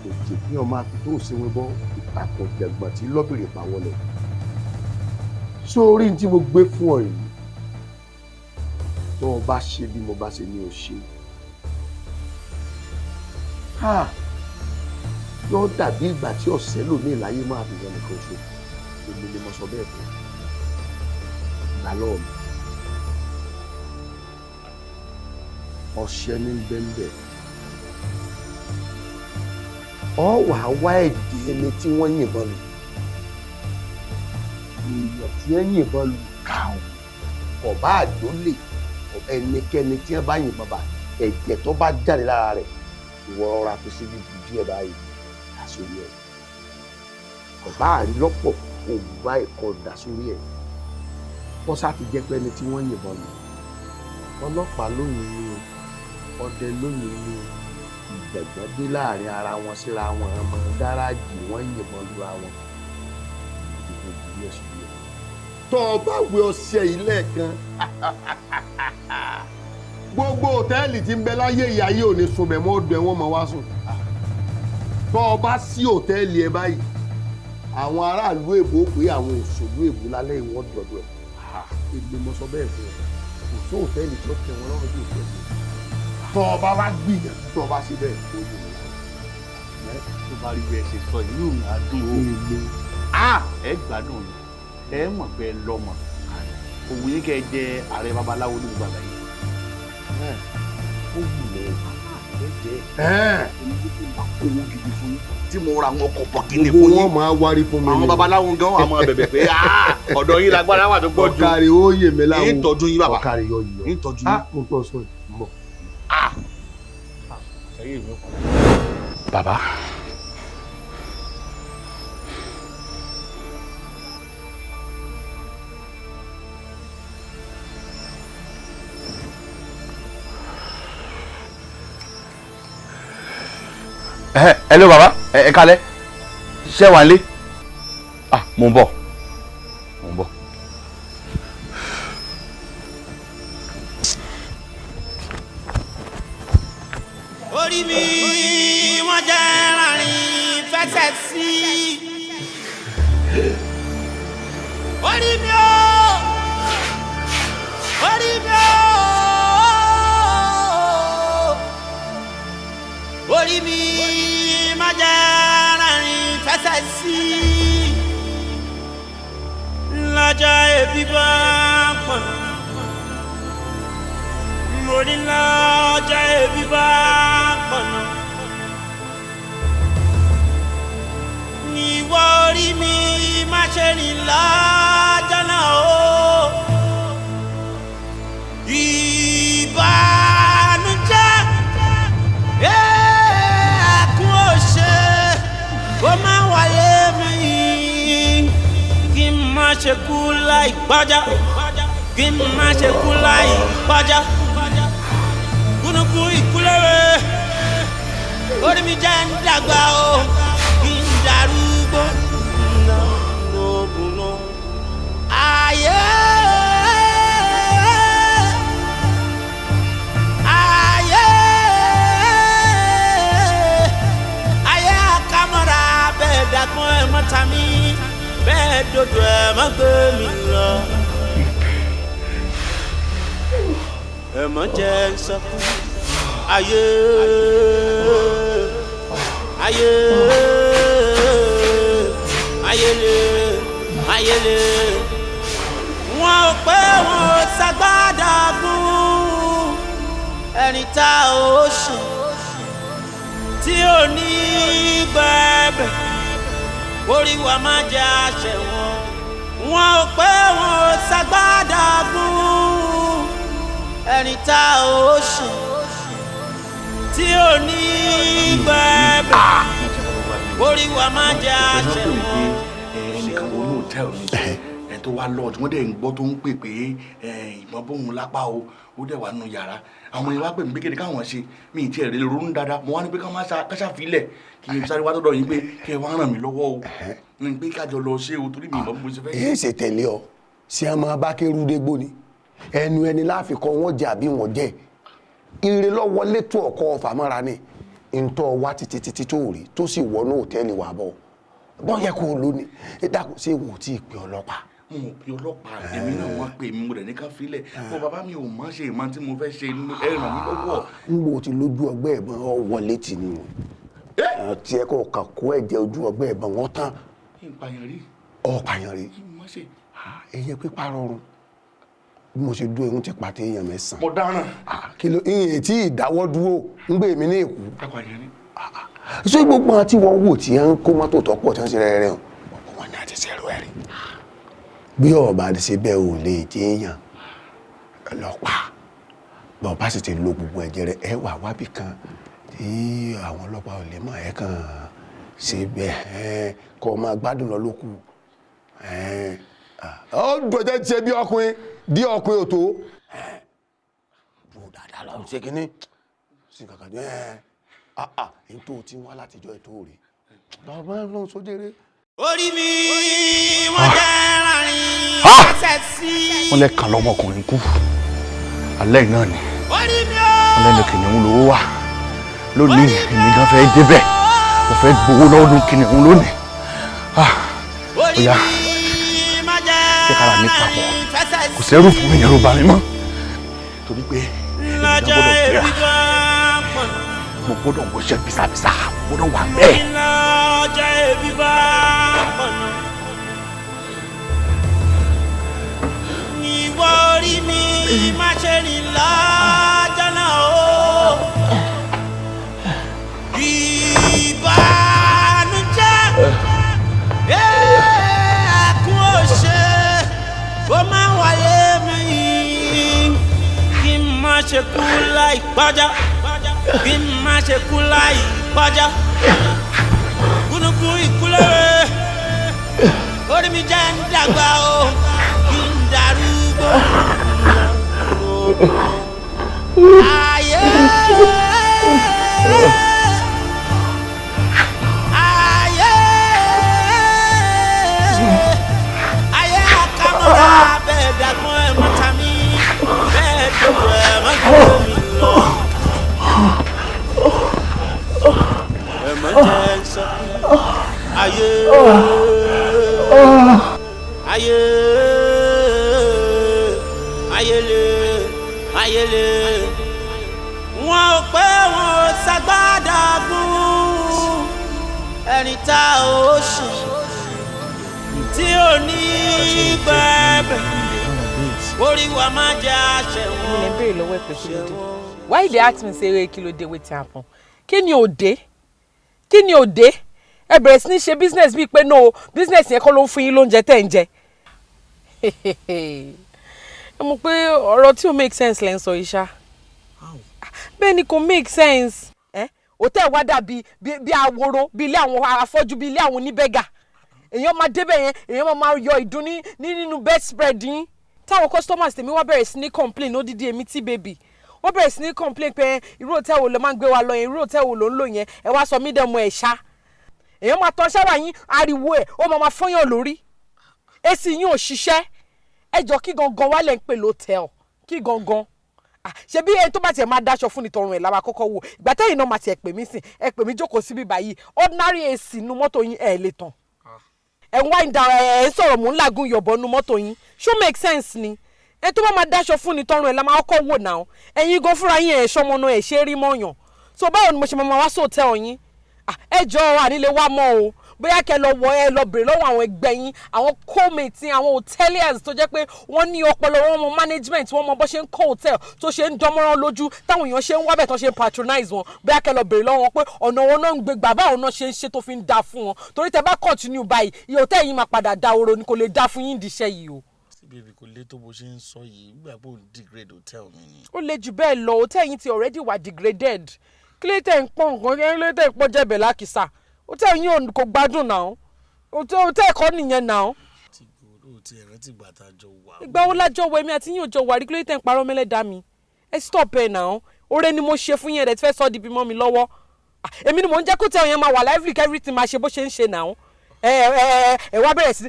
S: kò jẹ́ kí ọmọ àfi tó sinmi bọ́ ìtàkùn jẹ̀gbọ̀n tí lọ́bìrì pa wọlé sórí tí mo gbé fún ọ yìí. Tó o bá ṣe bí mo bá ṣe ní o ṣe, Yóò dàbí ìgbà tí ọ̀sẹ̀ lòmíì láyé máa fi yẹn nìkan ṣe. Èmi ni mo sọ bẹ́ẹ̀ fún ọ. Gbà lọ́wọ́ mi. Ọṣẹ ní bẹ́ńbẹ́. Ọ wàá wá ẹ̀jẹ̀ ẹni tí wọ́n yìnbọn lù. Èèyàn tí wọ́n yìnbọn lù kà ó. Ọ̀bá àjólè ẹnikẹ́ni tí wọ́n bá yìnbọn bá ẹ̀jẹ̀ tó bá jáde lára rẹ̀ ìwọ rọra fi síbi díẹ̀ báyìí dà sórí ẹ̀. Ọ̀bá àrílọ́pọ̀ òògùn báyìí kọ́ dà sórí ẹ̀. Wọ́n sá ti jẹ́ pé ẹni tí wọ́n yìnbọn lù. Ọlọ́pàá lóyún ni o, ọdẹ lóyún ni o, ìjàgbọ́n dé láàrin ara wọn síra wọn, ọmọ gáràjì wọ́n yìnbọn lura wọn. Tọ́ ọ bá wẹ ọṣẹ yìí lẹ́ẹ̀kan, gbogbo òtẹ́ẹ̀lì tí ń bẹ láyé ìyá yìí ò ní sùn bẹ̀ mọ́ ọdún ẹ̀wọ̀n mọ́ wá sùn. Tọ́ ọ bá sí òtẹ́ẹ̀lì ẹ báyìí, àwọn aráàlú èbó pé àwọn òṣèlú èbó lálẹ́ ìwọ́n dọ̀dọ̀ ẹ̀. Èmi mo sọ bẹ́ẹ̀ fún ọ, kò sí òtẹ́ẹ̀lì tí ó tẹ́ wọn lọ́rùn bí òtẹ́ẹ̀lì. Tọ́ ọ bá wá gbìyànjú tọ́ ọ bá ṣe bẹ́ẹ̀ ó yẹ wọn.
C: Tó bá rí bí ẹ ṣe sọ inú mi á dùn o. Ẹ gbádùn mi, ẹ mọ̀ pé ẹ lọ́mọ. Òwú yín kẹ́ ẹ jẹ ààrẹ babaláwo ní gbogbo àgbáyé. Ó wù mí ẹ jẹ. Owó gidi fún yín tí mo ra àwọn ọkọ̀ bọ̀gìnì fún yín.
S: Gbogbo wọn máa wárí fún mi.
C: Àwọn babaláwo gan wà máa bẹ̀bẹ̀ pé ọ̀dọ̀ yín lágbára wà tó gbọ́ ju.
S: Ọ̀kàrí ó yè mí láwo.
C: Ń tọ́jú yín bàbá.
S: Ọ̀kàrí yọ yọ.
C: Ń tọ́jú yín.
S: Mo tọ́ sọ yìí mọ̀.
C: Bàbá. Hello bàbá, ẹ kálẹ́, ṣé wà nílé? Ah, mo ń bọ̀, mo ń bọ̀.
A: Orí mi wọ́n jẹ́ láàrin fẹsẹ̀ sí. Orí mi o, orí mi o, orí mi má jẹ́ láàrin fẹsẹ̀ sí. Lọ́jọ́ ebi bá pọ̀, mo ní lọ́jọ́ ebi bá pọ̀ náà. Níwọ̀ orí mi má ṣe rìn lọ́jọ́ náà o. Ìbànújẹ́ ẹkún òṣè kó má wọlé mi, kí n má ṣe kú láì gbọ́jà, kí n má ṣe kú láì gbọ́jà. Gúnugún ìkúlẹ̀wé orí mi jẹ́ ń dàgbà o, kí n darúgbó. Ayé ayé ayé àkàmọ́ra bẹ́ẹ̀ dàgbọ́n ẹ̀ mọ́ta mi, bẹ́ẹ̀ dodo ẹ̀ mọ́ gbé mi lọ. Ẹ̀ mọ́ jẹ́ ń sọkún. Ayé ayé ayé ayé wọn ò pé wọn ò ṣàgbádà gún ẹni tá ò ṣe tí ò ní gbẹ̀bẹ̀ orí wa má jẹ́ àṣẹ wọn. Wọn ò pé wọn ò ṣàgbádà gún ẹni tá ò ṣe tí ò ní gbẹ̀bẹ̀ orí wa má jẹ́ àṣẹ wọn.
C: Ẹnìkan wọnú hòtẹ́ẹ̀lì mi ẹ tó wá lọ́ọ̀dù wọ́n dẹ̀ ń gbọ́ tó ń pè pé ìbọn bóun lápá o, ó dẹ̀ wà nù yàrá. Àwọn yẹn wá pè mí pé kéde káwọn ṣe mí ti ẹ̀rẹ́ ronú dáadáa. Mo wá ní pé káwọn ṣàfilẹ̀ kí n sáré wá tọ́dọ̀ yín pé kí ẹ wá ràn mí lọ́wọ́ o, ní pé kájọ lọ ṣe o torí mi ìmọ̀ bí mo ṣe fẹ́.
S: Èyí ṣe tẹ̀lé ọ sí ẹ máa bá kéru dégbò ni ẹnu ẹni láàfin kọ wọn jẹ àbí wọn jẹ ire lọ́wọ́ létò ọkọ ọfà mọ́ra ni ntọ́ wá títí títí tó rí tó sì wọnú òtẹ́ẹ̀lì wà bọ̀ bọ́ yẹ kó o lò ní ẹ dákun ṣé wò ó tí ì pè ọlọ́pàá.
C: Mo mọ̀ pé ọlọ́pàá èmi náà wọ́n pè mí, mo rẹ̀ ní ká filẹ̀. Bọ́ bàbá mi ò mọ̀ ṣe ìmọ̀ tí mo fẹ́ ṣe, ẹ ràn mí lọ́wọ́.
S: N bò ti lójú ọgbẹ́ ìbọn ọ wọlé tì ní o tí ẹ kò kàn kó ẹ̀jẹ̀ ojú ọgbẹ́ ìbọn wọn tán.
C: Ìpààyàn rí.
S: Ọ̀pààyàn rí. Ẹ̀yẹ pípa rọrùn bí mo ṣe dúró ehun ti pàtẹ èèyàn 9.
C: Mo dáràn.
S: Kí ló ìyẹn tí ìdáwọ́ dúró ń gbé mi ní èkó.
C: Apààyàn rí.
S: Ṣé gbogbo àwọn tí wọ́n wò tí ń kó mọ́tò tó pọ̀ tí wọ́n ṣe rẹ́rẹ́ hàn ọ̀pọ̀ wọn ni àti ṣẹ̀rọ ẹ̀rí. Bí ọba ti ṣe bẹ́ẹ̀ ò lè jẹ́ èèyàn ọlọ́pàá bọ́ọ̀ bá sì ti lo gbogbo ẹ̀jẹ̀ rẹ̀ ẹ wà wábì kan tí àwọn ọlọ́pàá ò lè mọ̀ ẹ́ kàn ṣe bẹ́ẹ̀ kọ́ máa gbádùn lọ lókù. Ó gbọ́dọ̀ ṣe bí ọkùnrin bí ọkùnrin ò tó. Bó dáadáa lọ ṣe kínní sí kankan ẹ èyí tó ti wá látijọ́ ètò rẹ̀ lọ́wọ́ lọ́wọ́ sójéré.
A: Orí mi wọ́n jẹ́ láàrin ẹsẹ̀ sí.
C: Wọ́n lẹ́ kàn lọ́mọkùnrin kú alẹ́ náà ni wọ́n lẹ́nu kìnìún lówó wà lónìí. Èmi gan fẹ́ débẹ̀, mo fẹ́ gbowó lọ́dún kìnìún lónìí. Ó yá, jẹ́ kára mi papọ̀, kò sẹ́rù fún mi, ẹ̀rù bà mí mọ́ torí pé èmi gan gbọ́dọ̀ gbéra, mo gbọ́dọ̀ wọṣẹ́ bisabisa, mo gbọ́dọ̀ wà bẹ́ẹ̀.
A: Ìwọ orí mi má ṣe rìn lọ́jọ́ náà o. Ìbànújẹ́ ẹkún òṣè ó máa ń wáyé mi kí n má ṣe kú láì pọ́jọ́, kí n má ṣe kú láì pọ́jọ́. Gúnugún ìkúlẹ̀wé orí mi jẹ́ ń dàgbà o, kí n darúgbó. Ayé ayé ayé àkàmọ́ra bẹ́ẹ̀ dàgbọ́n ẹ̀ mọ́ta mi bẹ́ẹ̀ dòwò ẹ̀ mọ́tò mi lọ. Ẹ̀ mọ́ jẹ́ sọ ayé ayé ayele ayele wọn ò pé wọn ò ṣàgbádà gún ẹni tá ò ṣì tí ò ní gbẹ̀bẹ̀ orí wa máa jẹ́ àṣẹ wọn.
R: Mi lè béèrè lọ́wọ́ ẹ̀ pé kí ló dé. Why you dey ask me say kí ló dé, wetin happen? Kí ni òde? Kí ni òde? Ẹ bẹ̀rẹ̀ sí ní ṣe business bíi pé no business yẹn kọ́ ló ń fún yín lóúnjẹ tẹ̀ ń jẹ. Ẹ mọ̀ pé ọ̀rọ̀ tí ò make sense lẹ́ ń sọ yìí ṣá. Bẹ́ẹ̀ ni, kò make sense. Hòtẹ́ẹ̀ wá dàbí bí aworo, bí ilé àwọn afọ́jú, bí ilé àwọn oníbẹ́gà. Èèyàn máa débẹ̀ yẹn, èèyàn máa yọ ìdun ní nínú bedspread yín. Táwọn customers tèmi wá bẹ̀rẹ̀ sí ní complain, odidi èmi tí baby wọ́n bẹ̀rẹ̀ sí ní complain pé irú hòtẹ́ẹ̀ wo ló máa ń gbé wa lọ yẹn, irú hòtẹ́ẹ̀ wo ló ń lò yẹn, ẹ wá sọ mí dẹ̀mọ ẹ̀ ṣá. Èèyàn máa tán ṣáwà yín, ariwo ẹ̀ ó máa fọ́yàn lórí, AC yín ò ṣiṣẹ́. Ẹ jọ, kí gangan wá lẹ̀ ń pè lótẹ́ẹ̀l? Kí gangan ṣe bí ẹni tó bá tiẹ̀ máa dáṣọ fún ni tọrùn ẹ̀ la máa kọ́kọ́ wò. Ìgbà tẹ́yìn náà máa tiẹ̀ pè mí sìn, ẹ pè mí jókòó síbí báyìí, ordinary AC nu mọ́tò yín ẹ̀ lè tàn, ẹ̀ ń wá ìdá ẹ̀ ń sọ̀rọ̀, mò ń làágùn yọ̀bọ̀ nu mọ́tò yín. Ṣó make sense ni? Ẹ tó bá máa dáṣọ fún ni tọrùn ẹ̀ la máa kọ́kọ́ wò náà. Ẹ̀yin gan fúnra yín ẹ̀ ṣọmọ náà ẹ̀ ṣe é rí mọ́yàn. So báwo ni mo ṣe máa wá sóòtẹ́ọ̀ yín? Ẹ jọ, ànílé wá mọ́ o. Bóyá kẹ́ lọ wọ, ẹ lọ bèrè lọ́wọ́ àwọn ẹgbẹ́ yín, àwọn co-mates yín, àwọn hoteliers tó jẹ́ pé wọ́n ní ọpọlọ, wọn mọ management, wọ́n mọ bó ṣe ń kọ́ hotel tó ṣe ń dánmọ́rán lójú, táwọn èèyàn ṣe ń wábẹ̀, tó ṣe ń patronize wọn. Bóyá kẹ́ lọ bèrè lọ́wọ́ wọn pé ọ̀nà wọn náà ń gbé gbà, báwọn náà ṣe ń ṣe tó fi ń da fún wọn. Torí tẹ́ bá continue báyìí, iye hotel yìí máa padà da oró ni, kò lè dá fún yín ìdíṣẹ́ yìí o.
Q: Baby, kò lè tó bó ṣe ń sọ yìí, gbà pé òun degrade hotel mi ni.
R: Ó le jù bẹ́ẹ̀ lọ. Hotel yìí ti already wà degraded. Kí ló tẹ̀ ń pọ́n nǹkan? Kí ló tẹ̀ ń pọ́n jẹ̀bẹ̀ lákìsà? Hotel yìí kò gbádùn náà. Hotel kọ́ nìyẹn náà.
Q: Tí gbòòrò ti ẹ̀rọ ti gbà tá a jọ wà.
R: Ìgbà wo lájọ wọ? Èmi àti yín ò jọ wà rí. Kí ló tẹ̀ ń parọ́ mẹ́lẹ́dá mi? Ẹ stop ẹ náà. Oore ni mo ṣe fún yín, ẹ̀ tí fẹ́ sọ di bímọ mi lọ́wọ́. Èmi ni mò ń jẹ́ kó tẹ̀ yẹn máa wà lively, everything máa ṣe bó ṣe ń ṣe náà. Ẹ ẹ ẹ wá bẹ̀rẹ̀ sí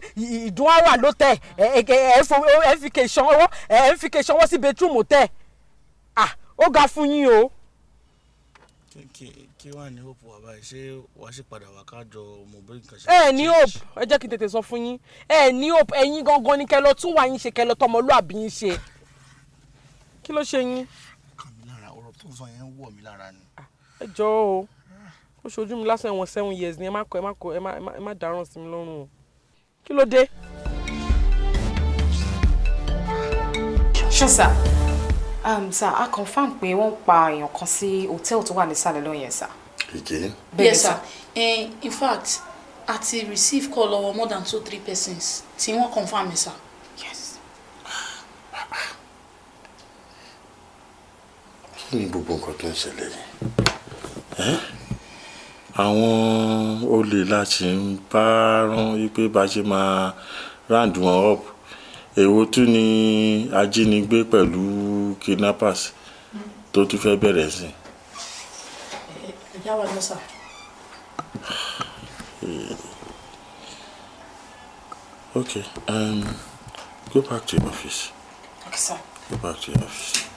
R: ìdún á wà lótẹ̀, ẹ ẹ ẹ fi kè ṣanwó, ẹ fi kè ṣanwó sí bedroom tẹ̀. Ah, ó ga fún yín o.
Q: Kí wàá ní hope wà báyìí? Ṣé wàá ṣe padà wá kájọ mọ bí nǹkan ṣe?
T: Ẹ ní hope. Ẹ jẹ́ kí n tètè sọ fún yín, ẹ ní hope. Ẹ̀yin gangan ni kẹ́ lọ tún wà yín ṣe, kẹ́ lọ tọmọlúàbí yín ṣe. Kí ló ṣe yín?
Q: Kàn mí lára, ọ̀rọ̀ tó ń sọ yẹn ń wọ̀ mí lára ni.
T: Ẹ jọ̀ọ́ o, ó ṣojú mi lásán. Ẹ̀wọ̀n 7 years ni. Ẹ má kọ, ẹ má kọ, ẹ má dáràn sí mi lọ́rùn o. Kí ló dé?
I: Sure, sir. Sir, a confirm pé wọ́n pa èèyàn kan sí hòtẹ́ẹ̀lì tó wà nísàlẹ̀ lọ́yẹn, sir.
Q: Again?
I: Bẹ́ẹ̀ni,
O: Yes, sir. In fact, a ti receive call lọ́wọ́ more than two three persons tí wọ́n confirm ẹ̀, sir.
I: Yes.
U: Kí ni gbogbo nǹkan tó ń ṣẹlẹ̀ yìí? Ẹ́? Àwọn olè láti ń bá rán wípé bá ṣe máa round wọn up. Èwo tún ni ajínigbé pẹ̀lú kidnappers tó tún fẹ́ bẹ̀rẹ̀ sí?
O: Ẹ já wa lọ, sir.
U: Okay, go back to your office.
I: Okay, sir.
U: Go back to your office.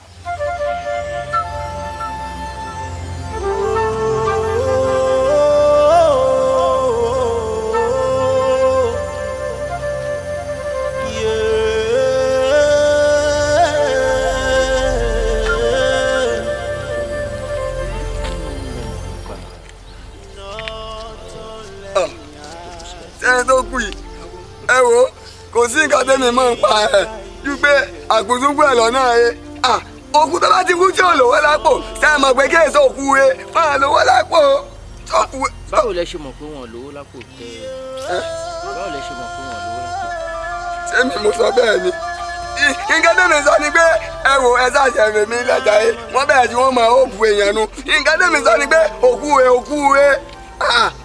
V: Sẹ́ni tó kù yìí, ẹ wo, kò sí nǹkan tẹ́mi mọ̀ ń pa ẹ̀ ju pé àkùtúnkù ẹ̀ lọ́nà ẹ̀. Òkú tó bá ti kú tí ò lówó lápò, ṣe é mọ̀ pé kí èso òkú ẹ máa lówó lápò tó kú.
W: Báwo lẹ ṣe mọ̀ pé wọn ò lówó lápò tẹ? Báwo lẹ ṣe mọ̀ pé wọn ò lówó lápò?
V: Ṣé mi mo sọ bẹ́ẹ̀ ni? Nǹkan tẹ́mi sọ ni pé, ẹ wo, ẹ ṣàṣẹ mi lẹ́jà ẹ, wọ́n bẹ̀rẹ̀ tí wọ́n mọ òkú èèyàn nu. Nǹkan tẹ́mi sọ ni pé òkú ẹ, òkú ẹ,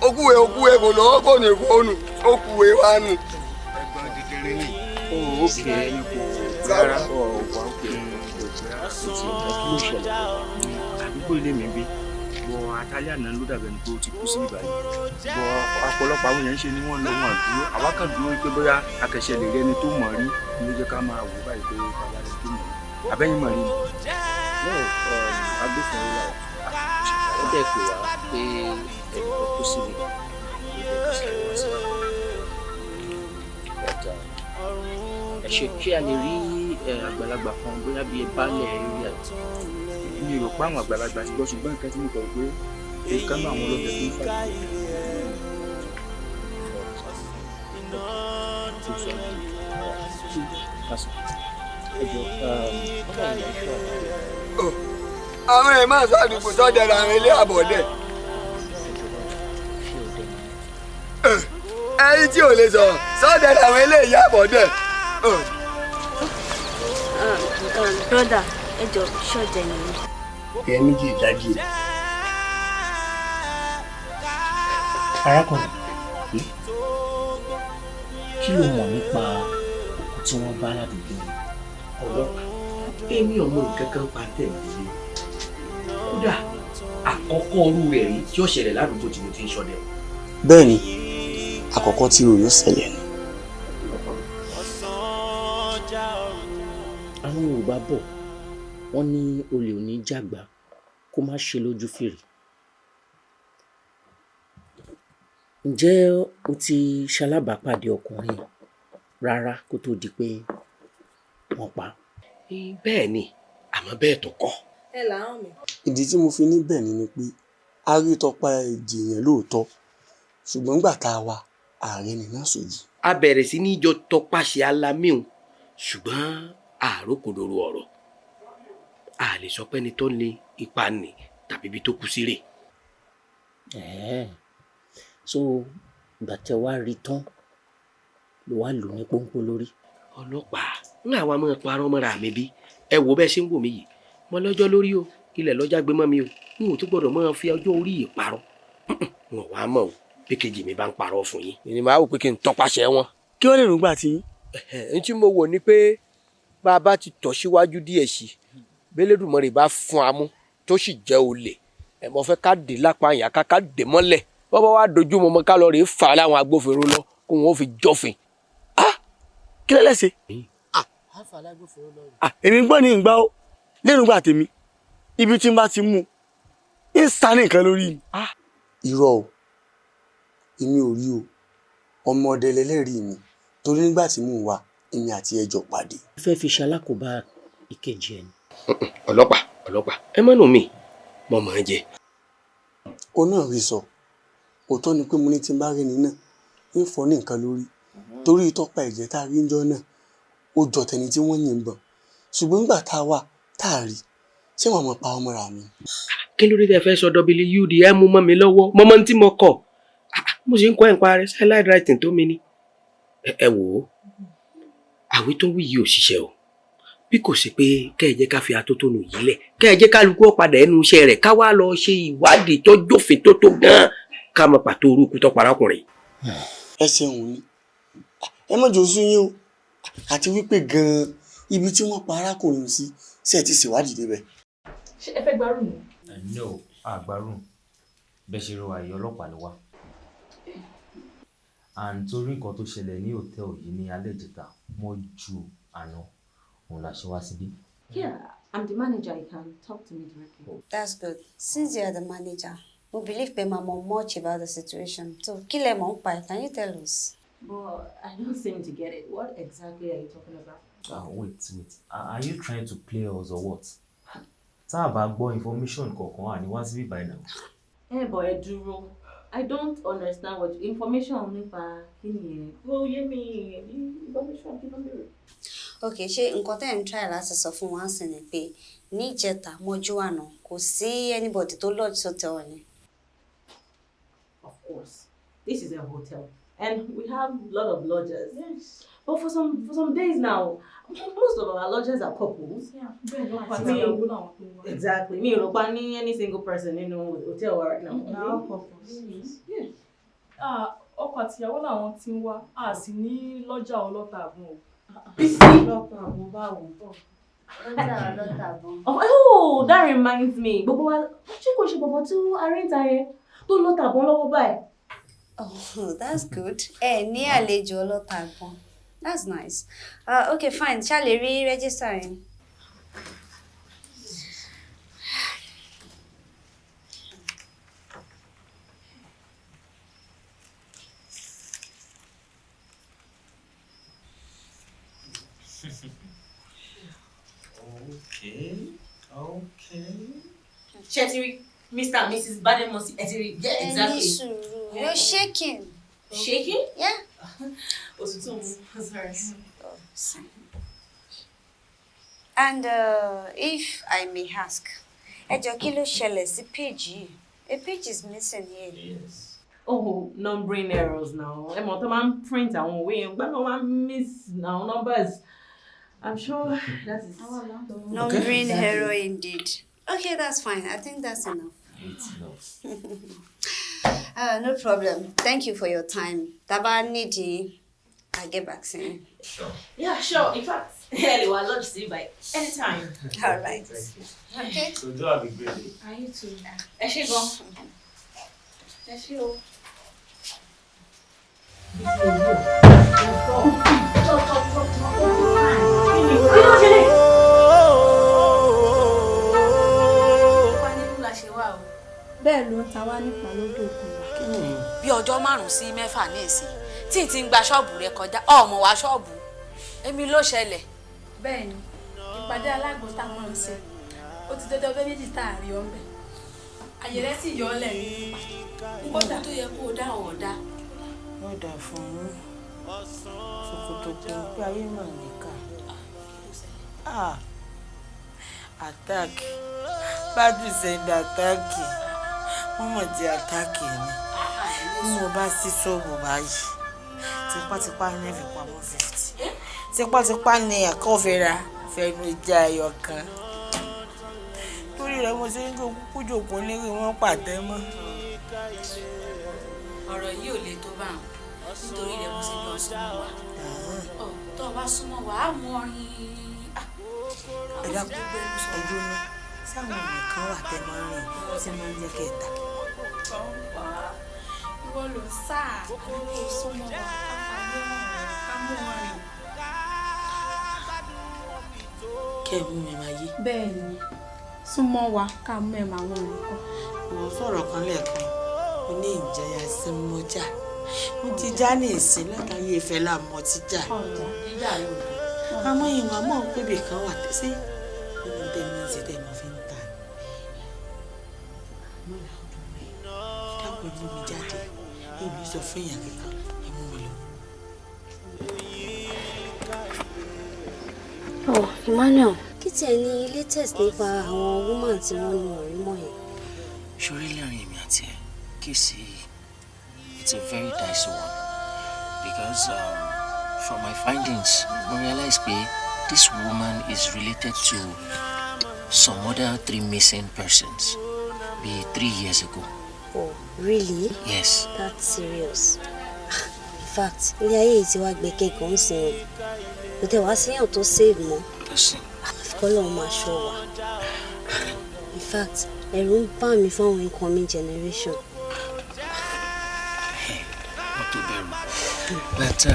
V: òkú ẹ, òkú ẹ, kò lówó, kò ní fóònù, òkú ẹ wá nù.
G: Ẹ̀gbọ́n kékeré ni. Ó ókè, ẹni kò rárá ọ wà ókè, kò rárá. Kò tiẹ̀ mọ̀ kí ló ṣẹlẹ̀. Àdúgbò ilé mi gbé bọ àtàlẹ́ àná ló dàbẹ̀ ni pé ó ti kú sí ìbàyìí bọ. Ọ̀pọ̀lọpọ̀ àwọn èèyàn ń ṣe ni wọ́n lọ, wọn dúró. Àwa kan dúró pé bóyá akẹ́ṣẹ́ lè rí ẹni tó mọ̀ rí ni ó jẹ́ ká máa wò báyìí pé bàbá rẹ̀ tó mọ̀ rí àbẹ́yìn mọ̀ rí ni.
W: No, agbófinró la wà. Ó dẹ̀ pè wá pé ẹnìkan kú síbi ló jẹ́ ká sáré wá sí. But ẹ ṣe, ṣé a lè rí àgbàlagbà kan, bóyá bíi baálẹ̀ area?
G: Mi ò pa àwọn àgbàlagbà ti gbọ́, ṣùgbọ́n nǹkan tí mo kọ̀ pé èèkàn náà àwọn ọlọ́dẹ tó ń fà
V: Àwọn èèyàn máa sọ àdúgbò tó dẹrọ àwọn ilé àbọ̀dẹ. Ẹyin tí ò lè sọ sọdẹ làwọn ilé ìyá àbọ̀dẹ.
X: Brother, ẹ jọ, ṣọ́ọ̀jẹ̀ nìyí.
M: Ẹ méjì ìdájí.
W: Arákùnrin, kí ló mọ̀ nípa òkú tí wọ́n bá ládùúgbò yìí?
L: Ọlọ́pàá, èmi ò mọ nǹkan kan pa tẹ̀lé, kódà àkọ́kọ́ ọrú rẹ̀ rí tí ó ṣẹlẹ̀ ládùúgbò tí mo ti ń ṣọdẹ.
M: Bẹ́ẹ̀ ni, àkọ́kọ́ tí irú yóò ṣẹlẹ̀ ni.
W: Àwọn Yorùbá bọ̀, wọ́n ní olè ò ní jàgbá kó má ṣe lójú fìrí. Ǹjẹ́ o ti ṣalábàápàdé ọkùnrin rárá kó tó di pé wọ́n pa á?
L: Bẹ́ẹ̀ ni, àmọ́ bẹ́ẹ̀ tó kọ́.
J: Ẹ làwọn mi.
M: Ìdí tí mo fi ní bẹ́ẹ̀ ni pé a rí tọpa ẹ̀jẹ̀ yẹn lóòótọ́, ṣùgbọ́n gbà tá a wà ààrẹ ni náà sójú.
L: A bẹ̀rẹ̀ sí ní jọ tọpasẹ̀ alamíhun, ṣùgbọ́n àròkòdòrò ọ̀rọ̀ a lè sọ pé ẹni tó ní ipa nì tàbí ibi tó kú sí rè.
W: Ẹ̀ẹ́, so ìgbà tẹ wá rí tán ló wá lù ní pọ́npọ́n lórí.
L: Ọlọ́pàá, ń àwa máa parọ́ mọ́ra mi bí? Ẹ wo bẹ́ẹ̀ ṣe ń wò mí yìí, mo lọ́jọ́ lórí o, ilẹ̀ lọ́jà gbé mọ́ mi o, n ò tún gbọ́dọ̀ máa fi ọjọ́ orí yìí parọ́. N ò wá mọ̀ o bí kejì mi bá ń parọ́ fún yín. Ìní máa wò pé kí n tọpasẹ̀ wọn.
M: Kí wọ́n lè rògbà tí.
L: N tí mo wò ni pé bá a bá ti tọ̀ síwájú díẹ̀ sí i, b'Elédùmarè bá fún amú tó sì jẹ́ olè ẹ̀, mo fẹ́ ká dé lápá yàn ká dé mọ́lẹ̀, bọ́bá wa dojú mọ́ mọ́, ká lọ rèé fà á láwọn agbófinró lọ kó wọn ó fi jọ́fin.
M: Kí lẹ́lẹ́ ṣe? Èmi gbọ́ ní ìgbà ó lérògbà tèmi, ibi tí n bá ti mú Ń sa ní nǹkan lórí mi. Irọ́ o, èmi ò rí o, ọmọ ọdẹ lẹlẹ́rìí mi, torí nígbà tí mò ń wá, èmi àti ẹjọ́ pàdé.
W: Ó fẹ́ fi ṣalákòóbá ìkejì ẹ̀ ni.
L: Ọlọ́pàá, ọlọ́pàá, ẹ mọ́nù mi, mo mọ̀ ọ́n jẹ.
M: Ó náà rí sọ, òótọ́ ni pé mo ní tí n bá rí ni náà ń fọ́ ní nǹkan lórí, torí ìtọ́pa ẹ̀jẹ̀ tá a rí ńjọ́ náà ó jọ tẹni tí wọ́n yìnbọn, ṣùgbọ́n nígbà tá a wà tá a rí, ṣé wàá mọ̀ pa ọmọ rà mí.
L: Kí ló dé tẹ́ fẹ́ sọ WD ẹ mú mọ́ mi lọ́wọ́ mọ́mọ́ tí mo kọ̀? Mo sì ń kọ́ ẹ̀ ń pa rẹ̀ slide writing tó mi ni. Ẹ wò ó, àwí tó wí yìí ò ṣiṣẹ́ o, bí kò sí pé kẹ́ ẹ jẹ́ ká fi atótónu yìí lẹ̀, kẹ́ ẹ jẹ́ kálukú ó padà ẹnu iṣẹ́ rẹ̀, ká wá lọ ṣe ìwádìí tó jófin tó tó gan-an, ká mọ pàtó orúkú tó parákùnrin.
M: Ẹ ṣeun ni, ẹ má jò sún yín o, àti wípé gan-an ibi tí wọ́n pa arákùnrin sí ṣe ti ṣèwádìí débẹ̀.
I: Ṣé ẹ fẹ́ gba room?
G: No, a gba room. Bẹ́ẹ̀ ṣe rí wa yìí, ọlọ́pàá ló wá. And torí nǹkan tó ṣẹlẹ̀ ní hòtẹ́ẹ̀lì yìí ní alẹ́ ìjẹta mọ́jú àná, òun la ṣe wá síbí.
P: Yeah, I'm the manager. You can talk to me directly.
X: That's good. Since you are the manager, we believe pé màá mọ̀ much about the situation. So kí lẹ mọ̀ ń pa ẹ̀? Can you tell us?
P: But I don't seem to get it. What exactly are you talking about?
G: Wait, wait. Are you trying to play us or what? Tá a bá gbọ́ information kankan, à ní wá síbí by now.
P: Ẹ bọ̀, ẹ dúró. I don't understand what information nípa kí ni ẹ. Ó yé mi, information kí ló ń bèrè.
X: Okay, ṣé nǹkan tẹ́ ẹ̀ ń try láti sọ fún wa sí ni pé ní ìjẹta mọ́jú àná kò sí anybody tó lodge hotel ni?
P: Of course, this is a hotel and we have a lot of lodgers. Yes. But for some days now, most of our lodgers are couples.
N: Yeah, bẹ́ẹ̀ ni, àti ìyàwó làwọn tó wá.
P: Exactly. Mi ò rò pa ní any single person nínú hotel wa right now.
N: Na all couples.
P: Yeah.
N: Ah, ọkọ àti ìyàwó làwọn tí ń wá, a sì ní lọ́jà ọlọ́ta àbọ̀n o.
P: Bísí.
N: Ọlọ́ta àbọ̀n báwo?
X: Lọ́jà ọlọ́ta àbọ̀n.
P: Oh, that reminds me. Gbogbo wa, ṣé kò ṣe bọ̀bọ̀ tí arẹ́ǹta yẹn tó lọ́ta àbọ̀n lọ́wọ́ báyìí?
X: Oh, that's good. Ẹ ní àlejò ọlọ́ta àbọ̀n. That's nice. Okay, fine. Ṣá lè rí register yẹn.
G: Okay.
P: Ṣé ti rí Mr. and Mrs. Bademosi, ẹ ti rí? Yeah,
X: Ẹ ní
P: exactly.
X: sùúrù. You're shaking.
P: Shaking?
X: Yeah.
P: Òtútù mú. Sorry.
X: And if I may ask, ẹ jọ̀ọ́, kí ló ṣẹlẹ̀ sí page yìí? A page is missing here.
G: Yes.
P: Oh, numbering errors now. Ẹ mọ̀ tó máa ń print àwọn òwe yẹn, gbọ́dọ̀ máa ń miss àwọn numbers. I'm sure that is.
X: Numbering error indeed. Okay, that's fine. I think that's enough.
G: It's enough.
X: No problem. Thank you for your time. Tá bá nídìí, I'll get back soon.
G: Sure.
P: Yeah, sure. In fact, ẹ lè wá lodge sí by anytime.
X: All right.
G: Thank you.
X: Okay.
G: So do have a great day.
I: And you too.
P: Ẹ ṣé gan. Ẹ ṣé o. Kí ló ṣẹlẹ̀?
D: Bẹ́ẹ̀ ló ń ta wá nípa lódò òkun wa.
O: Bí ọjọ́ 5 sí 6 ní ìsìn tí n ti ń gba ṣọ́ọ̀bù rẹ kọjá, ọmọ wa ṣọ́ọ̀bù èmi ló ṣẹlẹ̀.
D: Bẹ́ẹ̀ ni, ìpàdé alágbo tá a máa ń ṣe, ó ti dọjọ́ ọjọ́ 2 tá a rí ọ ńbẹ̀, àyè rẹ sì yọ ọ́ lẹ̀ ní.
O: Kódà tó yẹ kó o dá ọ̀dá.
E: Yóò dà fún yín, ṣòkòtò péńpé ayé mà níkà. Ah, attack badu send attack, wọ́n mọ̀ di attack ni. Bí mo bá sí ṣọ́ọ̀bù báyìí, tipátipá ní fi pamọ́ 50, tipátipá ní ẹ̀kọ́ fẹ́ra fẹnu ìjà ẹyọ kan, torí rẹ̀ mo ṣe ń jó kúkú jòkó lérí wọn pàtẹ́ mọ́.
O: Ọ̀rọ̀ yìí ò le tó bá wọn, nítorí rẹ̀ mo ṣe ní ọ súnmọ́ wa. Ọ, tó o bá súnmọ́ wa, á mú ọrin.
E: Ẹ dákun, ẹ dúró, sáwọn ọ̀nà kan wà tẹ́ máa ń rìn tí máa ń jẹ́ kẹta?
D: Ìwọ ló ń sá àdúgbò, súnmọ́ wa ká fàyè hàn ká mú ọ rìn.
E: Kẹ́ ẹ mú mi máa yé.
D: Bẹ́ẹ̀ ni, súnmọ́ wa ká mú ẹ̀ máa wọ̀n nǹkan.
E: Ìwọ sọ̀rọ̀ kan lẹ́ẹ̀kan, o ní ìjẹyà sí mọ́jà. Mo ti já ní ìsín látàyè ìfẹ́ làmọ́ ti jà. Àmọ́ ìwọ̀n mọ̀ pé ibì kan wà sí nínú tẹ́mi ṣe tẹ́mi fi ń ta. Dákun, ẹ mú mi jáde, èmi sọ fún èèyàn kankan, ẹ mú mi lọ.
X: Oh, Emmanuel, kí tiẹ̀ ní latest nípa àwọn woman tí wọ́n ní ọ̀rí mọ́ yẹn?
W: Ṣorí láàrin èmi àti ẹ, case, it's a very dicey one because from my findings, mo realize pé this woman is related to some other three missing persons be 3 years ago.
X: Oh, really?
W: Yes.
X: That's serious. In fact, ilé ayé yìí ti wá gbẹ̀kẹ́ gan sí i. Kò tẹ̀ wá síyàn tó save mọ́.
W: Listen.
X: Àfi k'Ọ́lọ́run máa ṣọ́ wa. In fact, ẹ̀rù ń bà mí fáwọn incoming generation.
W: Not to bẹ̀rù. But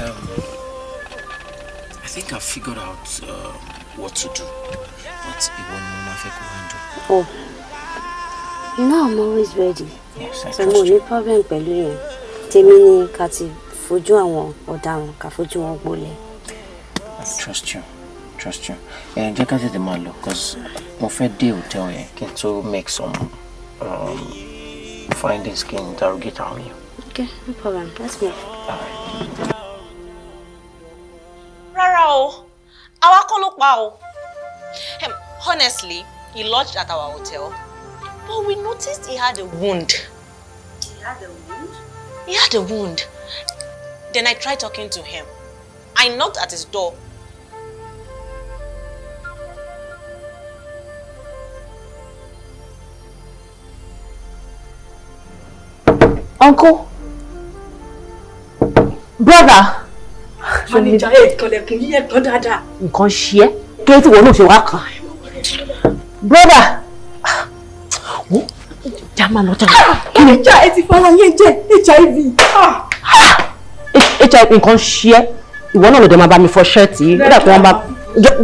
W: I think I've figured out what to do. But ìwọ ni mo máa fẹ́ kó handle.
X: Oh, you know I'm always ready.
W: Yes, I
X: So mo
W: trust
X: ní
W: you.
X: problem pẹ̀lú yẹn. Tèmi ni ká ti fojú àwọn ọ̀daràn, ká fojú wọn gbolẹ̀.
W: I trust you. Trust you. Ẹ jẹ́ ká tètè máa lọ cause mo fẹ́ dé hotel yẹn kí n tó make some findings, kí n interrogate àwọn èèyàn.
X: Okay, no problem. Let's move.
J: Rárá o, àwa kọ́ ló pa o. Honestly, he lodged at our hotel, but we noticed he had a wound.
X: He had a wound?
J: He had a wound. Then I tried talking to him. I knocked at his door.
P: Uncle. Brother.
D: Manager, ẹ kànlẹ̀kùn yíyẹ kan dáadáa.
P: Nǹkan ṣe ẹ́. Kí ló tí wọ́n náà ṣe wá kàn? Brother. Wo já máa lọ já.
D: Manager, ẹ ti fara yẹn jẹ HIV.
P: HIV, nǹkan ṣe ẹ́. Ìwọ náà ló dé máa bá mi fọ ṣẹ́ẹ̀tì yìí. Ó dà pé wọ́n bá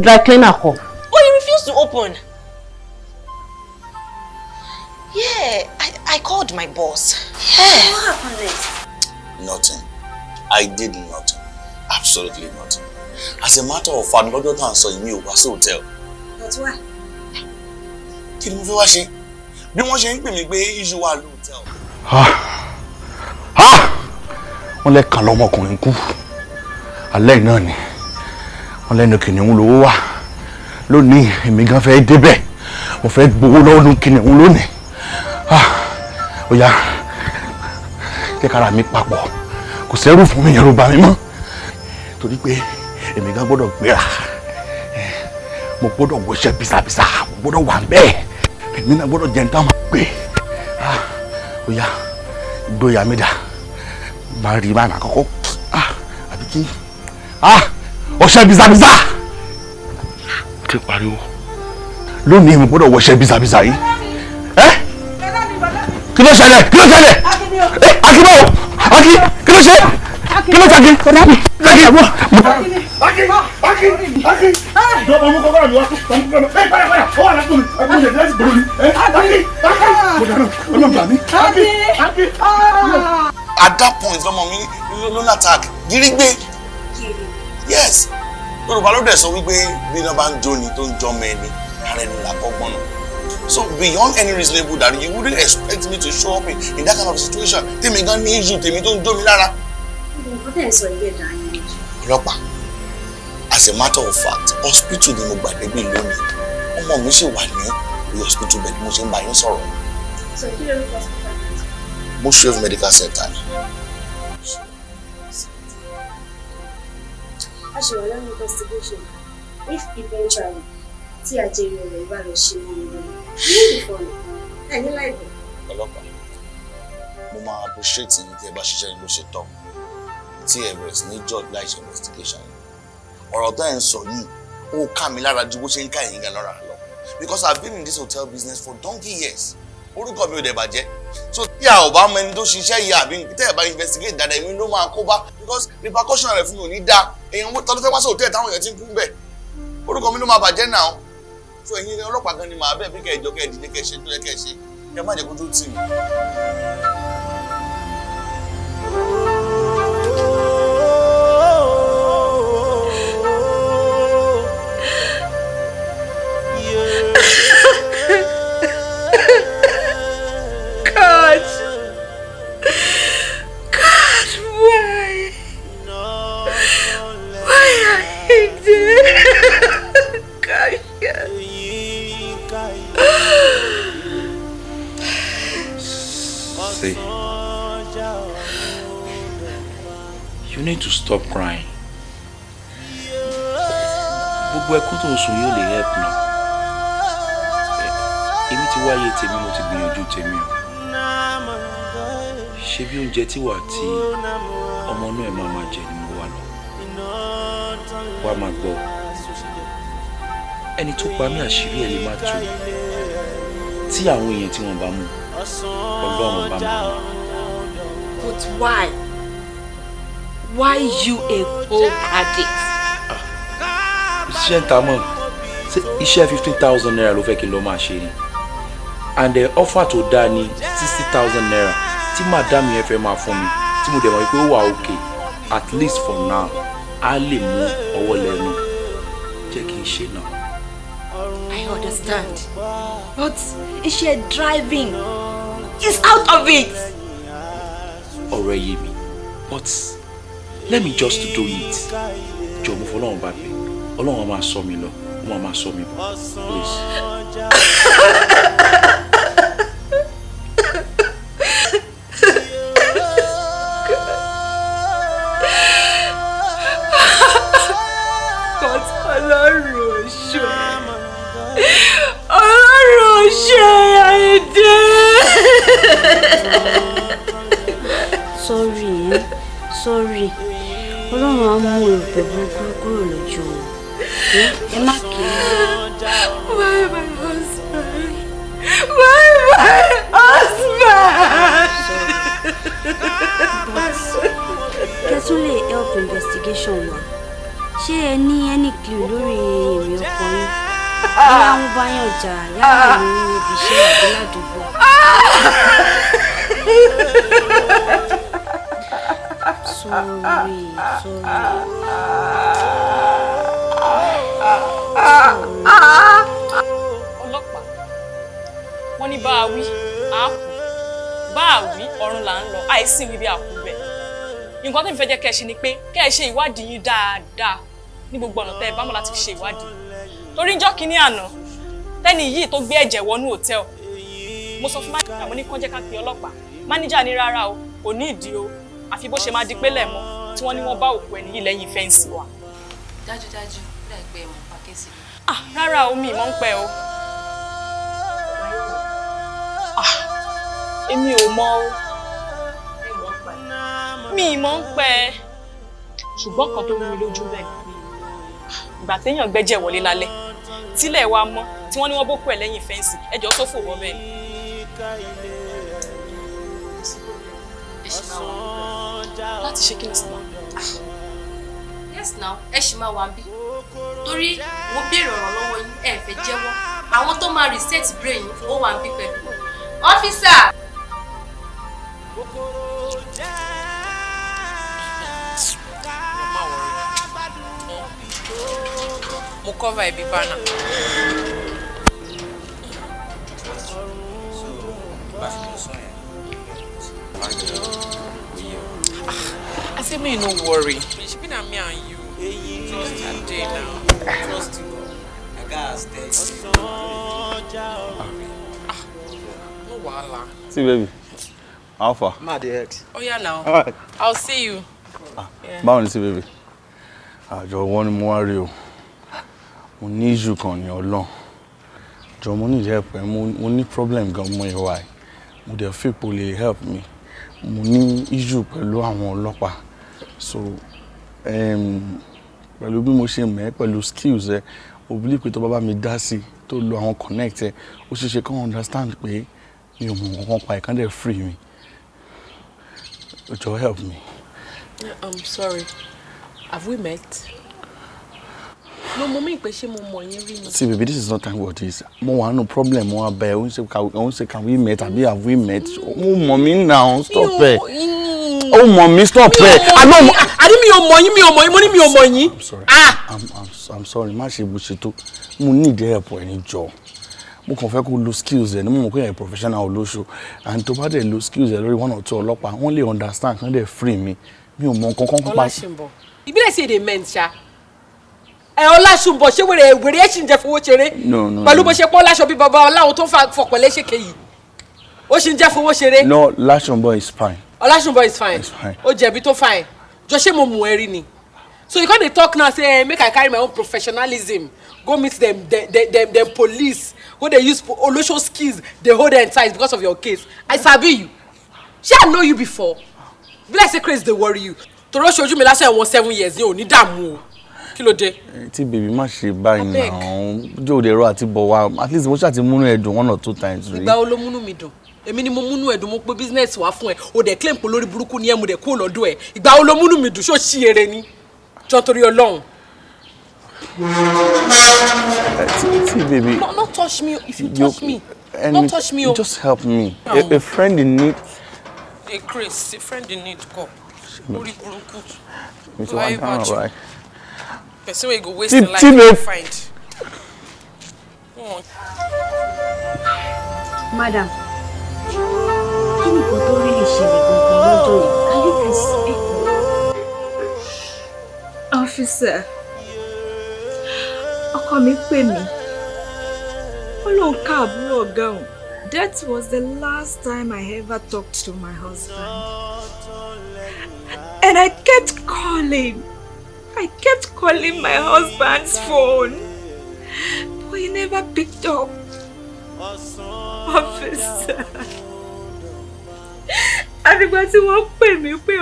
P: dry cleaner kọ.
J: But he refused to open. Yeah, I called my boss. Yeah.
X: What happened next?
Q: Nothing. I did nothing. Absolutely nothing. As a matter of fact, lọ́jọ́ tá à ń sọ yìí, mi ò wá sí hotel.
X: But why?
Q: Kí ni mo fẹ́ wá ṣe? Bí wọ́n ṣe ń pè mí pé issue wà lóòtẹ́ẹ̀l.
C: Wọ́n lẹ́ẹ̀kan lọ́mọkùnrin kú alẹ́ yìí náà ni wọ́n lẹ́nu kìnìún lówó wà lónìí. Èmi gan fẹ́ débẹ̀, mo fẹ́ gbowó lọ́wọ́ kìnìún lónìí. Ah, ó yá, jẹ́ kára mi papọ̀, kò sẹ́rù fún mi, ẹ̀rù bà mí mọ́, torí pé èmi gan gbọ́dọ̀ gbéra, mo gbọ́dọ̀ wọṣẹ́ bisabisa, mo gbọ́dọ̀ wà bẹ́ẹ̀, èmi náà gbọ́dọ̀ jẹun táwọn máa gbé. Ah, ó yá, gbóyà mi dà, máa rí báyìí, máa kọ́kọ́, ah, àbí kí, ah, ọṣẹ bisabisa ti pariwo lónìí, mo gbọ́dọ̀ wọṣẹ bisabisa yìí. Ẹ kí ló ṣẹlẹ̀? Kí ló ṣẹlẹ̀? Ẹ Akin, báwo? Akin, kí ló ṣe? Kí ló ṣe Akin? Akin!
G: Akin! Akin! Akin! Ìjọba, mú kọ́kọ́rọ́ mi wá. Mú kọ́kọ́rọ́ mi. Ẹ padà padà, ó wà lápò mi. Ẹ mú ìyẹn láti gbòòrò mi. Ẹ Akin! Akin! Mo dáná, Ọlọ́run gbà mí. Akin! Akin!
Q: At that point, lọmọ mi ló ní attack gírígbé. Yes, Yorùbá ló dẹ̀ sọ wípé bí iná bá ń jóni tó ń jọmọ ẹni, ara ẹni là kọ́gbọ́n náà. So beyond any reasonable doubt, you wouldn't expect me to show up in that kind of situation. Tèmi gan ní issue tèmi tó ń jó mi lára.
X: Nǹkan tẹ̀ ń sọ ilé ẹ̀dá yẹn lójú.
Q: Ọlọ́pàá, as a matter of fact, hospital ni mo gbà débi lónìí. Ọmọ mi sì wà ní orí hospital bed bí mo ṣe ń bá yín sọ̀rọ̀.
X: So kí lorúkọ hospital náà?
Q: Mushrave Medical Center ni.
X: A ṣe wà lórí investigation. If eventually tí àjẹyọ rẹ̀ bá lọ ṣe mọ́ mi lórí, ní ìfọ̀nà ẹ̀ ní láìpẹ́.
Q: Ọlọ́pàá, mo máa appreciate yín tí ẹ bá ṣiṣẹ́ yín bó ṣe tọ́, tí ẹ bẹ̀rẹ̀ sí ní judge láì ṣe investigation yìí. Ọ̀rọ̀ tó ẹ̀ ń sọ yìí, ó ká mi lára ju bó ṣe ń ká ẹ̀yin gan lára lọ, because I have been in this hotel business for donkey years. Orúkọ mi ò dẹ̀ bàjẹ́. So tí a ò bá mọ ẹni tó ṣiṣẹ́ yìí, àbí tẹ́ ẹ bá investigate dáadáa, èmi ló máa kó bá, because repercussion rẹ̀ fún mi ò ní dáa. Èèyàn tó ló fẹ́ wá sí hotel táwọn èèyàn ti ń kú bẹ̀? Orúkọ mi ló máa bàjẹ́ náà. So ẹ̀yin ọlọ́pàá gan ni màá bẹ̀ bí kẹ́ ẹ jọ, kẹ́ ẹ dìde, kẹ́ ẹ ṣe tó yẹ kẹ́ ẹ ṣe. Ẹ má jẹ́ kójú tì mí.
E: God. God, why? Why are you doing? God, God.
B: See, you need to stop crying. Gbogbo ẹkún tó ń sun yóò lè help now. Èmi ti wáyé tèmi, mo ti gbìyànjú tèmi o. Ṣé bí oúnjẹ tí wà tí ọmọ inú ẹ̀ máa máa jẹ ni mo wà lọ? Wá máa gbọ́. Ẹni tó pa mí, àṣírí ẹ̀ lè má tú. Tí àwọn èèyàn tí wọ́n bá mú, Ọlọ́run bá máa mú.
J: But why? Why you a whole addict?
B: Iṣẹ́ ń ta mọ́. Ṣé iṣẹ́ ₦15,000 ló fẹ́ kí n lọ máa ṣe ni? And the offer tó dáa ní ₦60,000 tí madam yẹn fẹ́ máa fún mi, tí mo dẹ̀ mọ̀ pé ó wà okay, at least for now, á lè mú ọwọ́ lẹ́nu jẹ́ kí n ṣe náà.
J: I understand. But iṣẹ́ driving is out of it.
B: Ọ̀rọ̀ ẹ yé mi, but let me just do it. Jọ, mo fọlọ́run bá bẹ̀, Ọlọ́run á máa sọ mi lọ, ó máa máa sọ mi bọ̀, please.
E: But Ọlọ́run ò ṣe, Ọlọ́run ò ṣe, Àyìndé.
X: Sorry, eh? Sorry. Ọlọ́run á mú erùpẹ̀ burúkú kúrò lójú wọn. Ẹ má kí.
E: Why my husband? Why my husband?
X: But kẹ́ tún lè help investigation wa, ṣé ẹ ní any clue lórí ìrìn ọkọ yín? Bóyá wọ́n bá yàn jà, yálà ní ibi iṣẹ́ àbí ládùúgbò. Sorry, sorry.
N: Ọlọ́pàá, wọ́n ní bá a wí a kú, bá a wí ọ̀run là ń lọ, àìsí wí bí a kú bẹ́ẹ̀. Nǹkan tó ń fẹ́ jẹ́ kẹ́ ẹ ṣe ni pé kẹ́ ẹ ṣe ìwádìí yín dáadáa ní gbogbo ọ̀nà tẹ́ ẹ bá mọ̀ láti fi ṣe ìwádìí, torí njọ́ kínní àná tẹ́ni yìí tó gbé ẹ̀jẹ̀ wọnú hòtẹ́ẹ̀lì, mo sọ fún máníjà, mo ní kán jẹ́ ká pe ọlọ́pàá. Máníjà ní rárá o, kò ní ìdí o, àfi bó ṣe máa di pélé mọ́ tí wọ́n ní wọ́n bá òkú ẹni yìí lẹ́yìn fence wa.
P: Dájúdájú, láìpẹ́ mọ̀ pa case mi.
N: Ah, rárá o, mi ì mọ̀ ń pẹ́ o. Ah, èmi ò mọ̀ o, mi ì mọ̀ ń pẹ́, ṣùgbọ́n kan tó rú mi lójú bẹ́ẹ̀ ni pé ìgbà téèyàn gbẹ́jẹ̀ wọlé lálẹ́ tílẹ̀ wa mọ́ tí wọ́n ní wọ́n bókú ẹ̀ lẹ́yìn fence, ẹjọ́ sófò wọ́ bẹ́ẹ̀ ni.
P: Ẹ ṣì máa wà.
N: Láti ṣe kí ni sinmi?
P: Yes now, ẹ ṣì máa wà bí, torí mo béèrè ọ̀rọ̀ lọ́wọ́ yín, ẹ fẹ́ jẹ́wọ́. Àwọn tó máa reset brain yín, ó wà ń bí pẹ̀lú. Officer!
T: Má worry, mo cover ibi banner.
G: Bá ṣe lọ sọ yẹn, má jẹ òye o.
T: I say make you no worry. Shebi na me and you. Trust you dey now.
G: Trust you. I gats tell you.
T: No wahala.
Q: See baby, how far?
G: Má dey vex.
T: Oya now.
Q: Alright.
T: I'll see you. Yeah.
Q: Báwo ni sí baby? Àjọ wọn ni mo wá rí o. Mo ní issue kan ní Ọlọ́run. Jọ, mo need help ẹ, mo ní problem gan mo ìwà ẹ̀. Mo dẹ̀ feel pé o lè help me. Mo ní issue pẹ̀lú àwọn ọlọ́pàá. So, pẹ̀lú bí mo ṣe mọ̀ ẹ́, pẹ̀lú skills ẹ, mo believe pé tó bá bá mi dá sí, tó lo àwọn connect ẹ, ó ṣeé ṣe kán understand pé mi ò mọ̀ nǹkan pa ẹ̀, kán dẹ̀ free mi. Jọ, help me.
T: I'm sorry. Have we met? No, mo mean pé ṣé mo mọ̀ yín rí ni.
Q: See, baby, this is not time for this. Mo wà nínú problem, mo wá bẹ̀ ẹ́, ó ń ṣe can we met àbí have we met? Ó mọ̀ mí now, stop ẹ̀. Ó mọ̀ mí, stop ẹ̀.
T: Àní mi ò mọ̀ yín, mi ò mọ̀ yín, mo ní mi ò mọ̀ yín.
Q: I'm sorry. I'm sorry, má ṣe bó ṣe tó. Mo need help ẹ ní jọ. Mo kàn fẹ́ kó lo skills ẹ ní, mo mọ̀ pé ẹ̀ professional olóṣù, and tó bá dẹ̀ lo skills ẹ lórí one or two ọlọ́pàá, wọ́n lè understand kán dẹ̀ free mi. Mi ò mọ nǹkan kan pa.
T: Ọláṣùnbọ̀, ìbílẹ̀ sì èdè ment ṣá. Ẹ Ọláṣùnbọ̀, ṣé wèrè wèrè ẹ̀ ṣì ń jẹ fowó ṣeré?
Q: No, no.
T: Pẹ̀lú bó ṣe pọ́n láṣọ bí bàbá aláwo tó ń fọ̀pẹ̀lẹ́ ṣèké yìí. Ó ṣì ń jẹ́ fowó ṣeré.
Q: No, Ọláṣùnbọ̀ is fine.
T: Ọláṣùnbọ̀ is fine.
Q: It's fine.
T: Ó jẹ̀bi tó fine. Jọ, ṣé mo mú ẹ rí ni? So you come dey talk now say, eh, make I carry my own professionalism go meet dem police, go dey use olosho skills dey hold dem tight because of your case. I sabi you? Ṣé I know you before? Be like say craze dey worry you. Torí ó ṣojú mi lásán, ẹ̀wọ̀n 7 years ní, ò ní dààmú o. Kí ló dé?
Q: Tí baby, má ṣe báyìí.
T: Abeg.
Q: Náà jó òde ẹ̀rọ àti bọ̀ wá, at least mo ṣáà ti múnú ẹ̀ dùn one or two times rí.
T: Ìgbà wo ló múnú mi dùn? Èmi ni mo múnú ẹ̀ dùn, mo pé business wá fún ẹ, o dẹ̀ claim pé lórí burúkú ni ẹ, mo dẹ̀ kúrò lọ́dọ̀ ẹ. Ìgbà wo ló múnú mi dùn? Ṣó ṣí eré ni? Jọ, torí Ọlọ́run.
Q: Tí baby.
T: No, no touch me. If you touch me, no touch me o.
Q: Just help me. A friend in need.
T: A Chris, a friend in need kọ lórí burúkú.
Q: Mi ti wá dáhùn báyìí.
T: Person wey go waste im life
Q: tí
T: no
Q: babe.
T: find.
X: Madam, kí ni nǹkan tó rí lè ṣẹlẹ̀ gangan lọ́jọ́ yẹn? Can you please speak up?
J: Officer, ọkọ mi pè mí. Ó lóun ká àbúrò ọ̀gá òun. That was the last time I ever talked to my husband. And I kept calling. I kept calling my husband's phone. But he never picked up. Officer. Àfìgbà tí wọ́n pè mí pé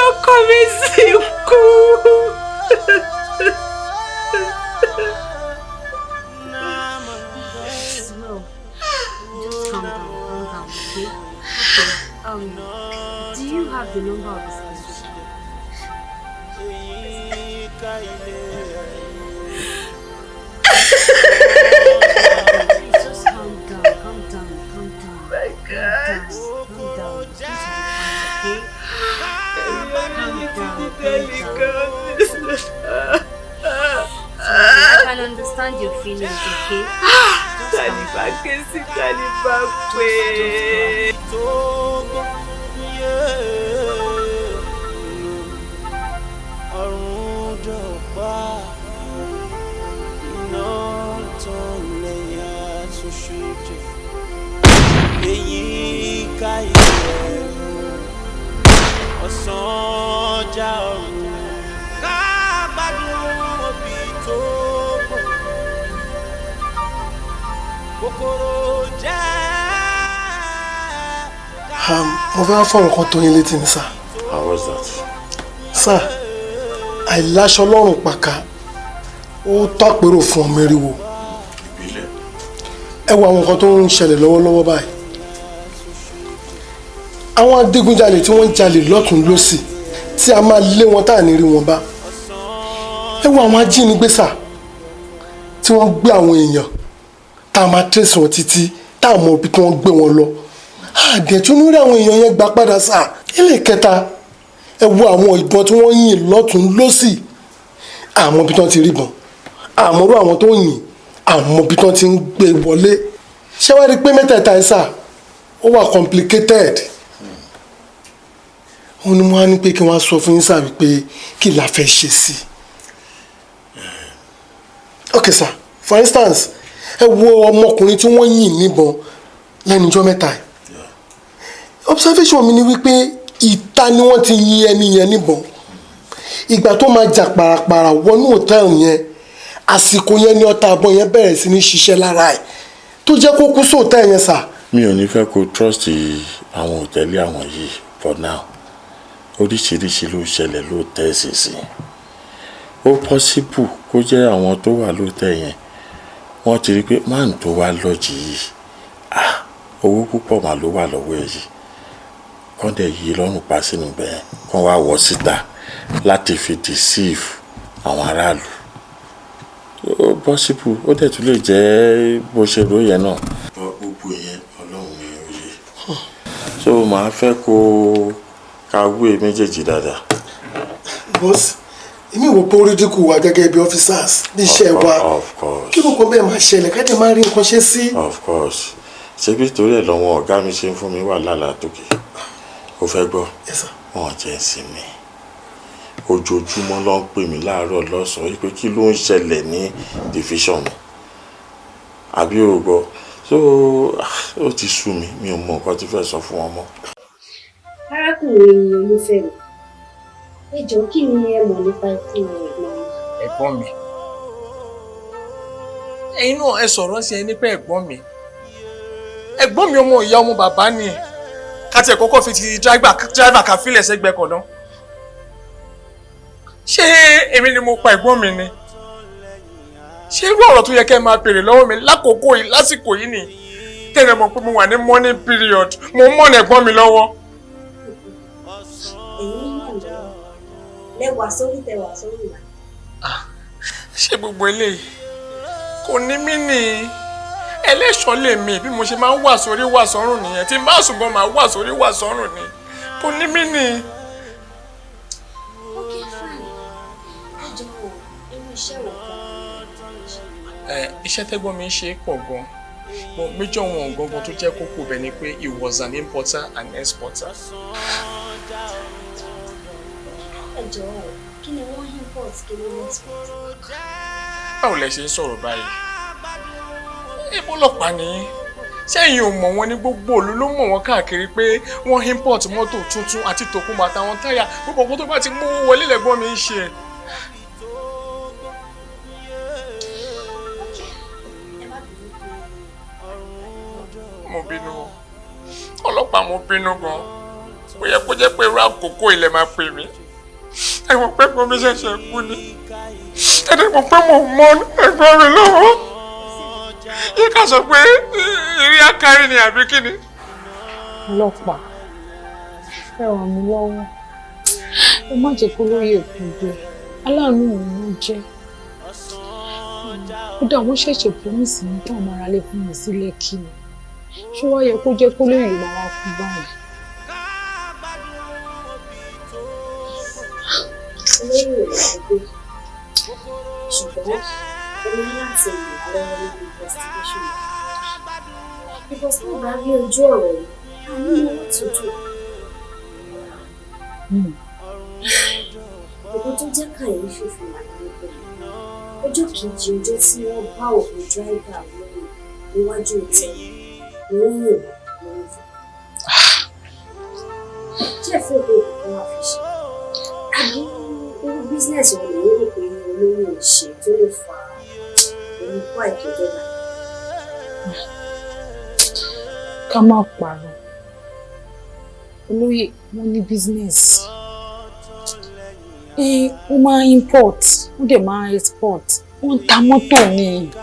J: ọkọ mi sì kú.
X: Well, just calm down, calm down, okay? Okay. Do you have the number of his position? Please just calm down, calm down, calm down.
J: My God.
X: Calm down, calm down. Things will be fine, okay? Calm down, calm down. Sorry, I can understand your feelings, okay? Just calm
J: Tani bá ké sí, tani bá pè é.
A: Ọ̀run dọ̀pá iná tán lẹ́yìn àtúnṣe jẹ èyí ká ilẹ̀ ọ̀sán ọjà ọ̀run ká gbádùn òbí tó bọ̀ kòkòrò jẹ́.
M: Mo fẹ́ fọ̀rọ̀ kan tó yín létí ni, sir.
U: How was that?
M: Sir, àìláṣọ lọ́rùn pàkà ó tàpérò fún ọmọ eriwo.
U: Ìbílẹ̀.
M: Ẹ wo àwọn nǹkan tó ń ṣẹlẹ̀ lọ́wọ́lọ́wọ́ báyìí, àwọn adigunjalè tí wọ́n ń jalè lọ́tún lọ́sì tí a máa lé wọn tá à ní rí wọn bá. Ẹ wo àwọn ajínigbé, sir, tí wọ́n gbé àwọn èèyàn tá a máa trace wọn títí tá a mọ ibi tí wọ́n gbé wọn lọ, àdẹ̀tún ní rí àwọn èèyàn yẹn gbà padà, sir. Ilé kẹta, ẹ wo àwọn ìbọn tí wọ́n yìn lọ́tún lọ́sì, àmọ́ ibi tí wọ́n ti rí ìbọn, àmọ́rú àwọn tó yìn, àmọ́ ibi tí wọ́n ti ń gbé wọlé. Ṣé wàá rí i pé mẹ́tẹ̀ẹ̀ta ẹ̀, sir, ó wà complicated? Òun ni wọ́n á ní pé kí wọ́n á sọ fún yín, sir, wípé kí la fẹ́ ṣe sí i. Ok sir, for instance, ẹ wo ọmọkùnrin tí wọ́n yìn níbọn lẹ́nu ọjọ́ mẹ́ta yìí. Observation mi ni wípé ìta ni wọ́n ti yin ẹni yẹn níbọn. Ìgbà tó máa jà pàràpàrà wọnú hòtẹ́ẹ̀lì yẹn, àsìkò yẹn ni ọta àbọ̀ yẹn bẹ̀rẹ̀ sí ní ṣiṣẹ́ lára ẹ̀ tó jẹ́ kó kú sóòtẹ́ẹ̀lì yẹn, sir.
U: Mi ò ní fẹ́ kó trust àwọn hòtẹ́ẹ̀lì àwọn yìí for now. Oríṣiríṣi ló ṣẹlẹ̀ lóòtẹ́ẹ̀lì sísìn. Ó possible kó jẹ́ àwọn tó wà lóòtẹ́ẹ̀lì yẹn, wọ́n ti rí i pé máà tó wá lọ́jì yìí, ah, owó púpọ̀ mà ló wà lọ́wọ́ ẹ̀ yìí, kán dẹ̀ yí lọ́rùn pa sínú bẹ́ẹ̀, kán wá wọ̀ síta láti fi deceive Àwọn aráàlú, ó possible, ó dẹ̀ tún lè jẹ́ bó ṣe rò yẹn náà. Gbogbo yẹn, Ọlọ́run ni ó yé. So màá fẹ́ kó ká wé méjèèjì dáadáa.
F: Boss, èmi wò pé ó rí dínkù wa gẹ́gẹ́ bí officers ní iṣẹ́ wa.
U: Of course.
F: Kí gbogbo bẹ́ẹ̀ máa ṣẹlẹ̀, ká dẹ̀ máa rí nǹkan ṣe sí.
U: Of course, ṣebí torí ẹ̀ lọ́wọ́ ọ̀gá mi ṣe ń fún mi wàhálà látòkè. Ó fẹ́ gbọ́?
F: Yes, sir.
U: Wọn jẹ́ ń sinmi. Ojoojúmọ́ ló ń pè mí, láàárọ̀, lọ́sàn-án, wípé kí ló ń ṣẹlẹ̀ ní division mi, àbí o gbọ́? So ó ti sú mi, mi ò mọ nǹkan tí fẹ́ sọ fún wọn mọ́.
X: Arákùnrin Olúfẹ́mi, ẹ jọ̀ọ́, kí ni ẹ mọ̀ nípa ikú ẹ̀gbọ́n yín?
H: Ẹ̀gbọ́n mi? Ẹ̀yin náà ẹ sọ̀rọ̀ sí ẹ nípa ẹ̀gbọ́n mi. Ẹ̀gbọ́n mi, ọmọ ìyá, ọmọ bàbá ni. Ká tiẹ̀ kọ́kọ́ fi ti driver ká fílẹ̀ sẹ́gbẹ̀ẹ́ kan náà. Ṣé èmi ni mo pa ẹ̀gbọ́n mi ni? Ṣé irú ọ̀rọ̀ tó yẹ kẹ́ ẹ máa béèrè lọ́wọ́ mi lákòókò yìí, lásìkò yìí ni tẹ́lẹ̀ mọ̀ pé mo wà ní mourning period, mo ń mourn ẹ̀gbọ́n mi lọ́wọ́?
X: Ẹ̀yin náà lọ́wọ́ lẹ́wà sórí tẹwà sórí ìlà.
H: Ṣé gbogbo eléyìí kò ní mí ní ẹlẹ́ṣọ́ lè mi? Bí mo ṣe máa ń wà sórí wà sọ́rùn nìyẹn. Tí n bá sùn gan, máa wà sórí wà sọ́rùn ni. Kò ní mí ní.
X: Ok, fine. Ẹ jọ̀wọ́, irú iṣẹ́ wo gan-an ni ẹ ṣe?
H: Ẹ, iṣẹ́ tẹ́gbọ́n mi ń ṣe pọ̀ gan, but major one gangan tó jẹ́ kókó bẹ̀ ni pé he was an importer and exporter.
X: Ẹ jọ̀wọ́, kí ni wọ́n import, kí ni wọ́n export?
H: Báwo lẹ ṣe ń sọ̀rọ̀ báyìí? Ibo ọlọ́pàá ni yín? Sẹ́yìn ò mọ̀ wọ́n ní gbogbo òlu ló mọ̀ wọ́n káàkiri pé wọ́n import mọ́tò tuntun àti tòkunbọ̀ àtàwọn táyà. Gbogbo nǹkan tó bá ti mú owó wọlé lẹ́gbọ́n mi ń ṣe.
X: Ok, ẹ má bínú pé
H: Mo bínú o, ọlọ́pàá, mo bínú gan. Ó yẹ kó jẹ́ pé irú àkókò ilẹ̀ máa pè mí. Ẹ̀wọ̀n pé mo mi ṣẹ̀ṣẹ̀ kú ni, ẹ̀dẹ̀ mọ̀ pé mo mọ ẹ̀gbọ́n mi lọ́wọ́. Yẹ ká sọ pé ìrí akárí ni, àbí kí ni?
K: Ọlọ́pàá, ẹ ràn mí lọ́wọ́. Ẹ má jẹ́ kó lóye kú gbé. Aláàánú mi ló jẹ́. Kódà wọ́n ṣẹ̀ṣẹ̀ promise mi pé àwọn aráalé fún mi sí Lẹ́kì ni. Ṣé wàá yẹ kó jẹ́ kó lóye ló máa wá kú báyìí?
X: Olóyè ò lè gbé, ṣùgbọ́n ẹ ní láti ràn wá lọ́wọ́ nínú investigation yìí, because tó bá rí ojú ọ̀rọ̀ yìí, a ní owó tuntun. Nǹkan tó jẹ́ kàyéfì fún wa ni wípé ọjọ́ kejì ọjọ́ tí wọ́n bá òkú driver lórí níwájú hotel ni wọ́n yìnbọn lórí fún. Ṣé ẹ fẹ́ pé ìkókó wà fi ṣe, àbí irú business wo lè rò pé olówó ò ṣe tó lè fa orúkọ àìtọ́jọ́ náà?
K: Ká má parọ́, olóyè wọ́n ní business. Wọ́n máa ń import, wọ́n dẹ̀ máa ń export. Wọ́n ń ta mọ́tò ni.
X: Àǹtí,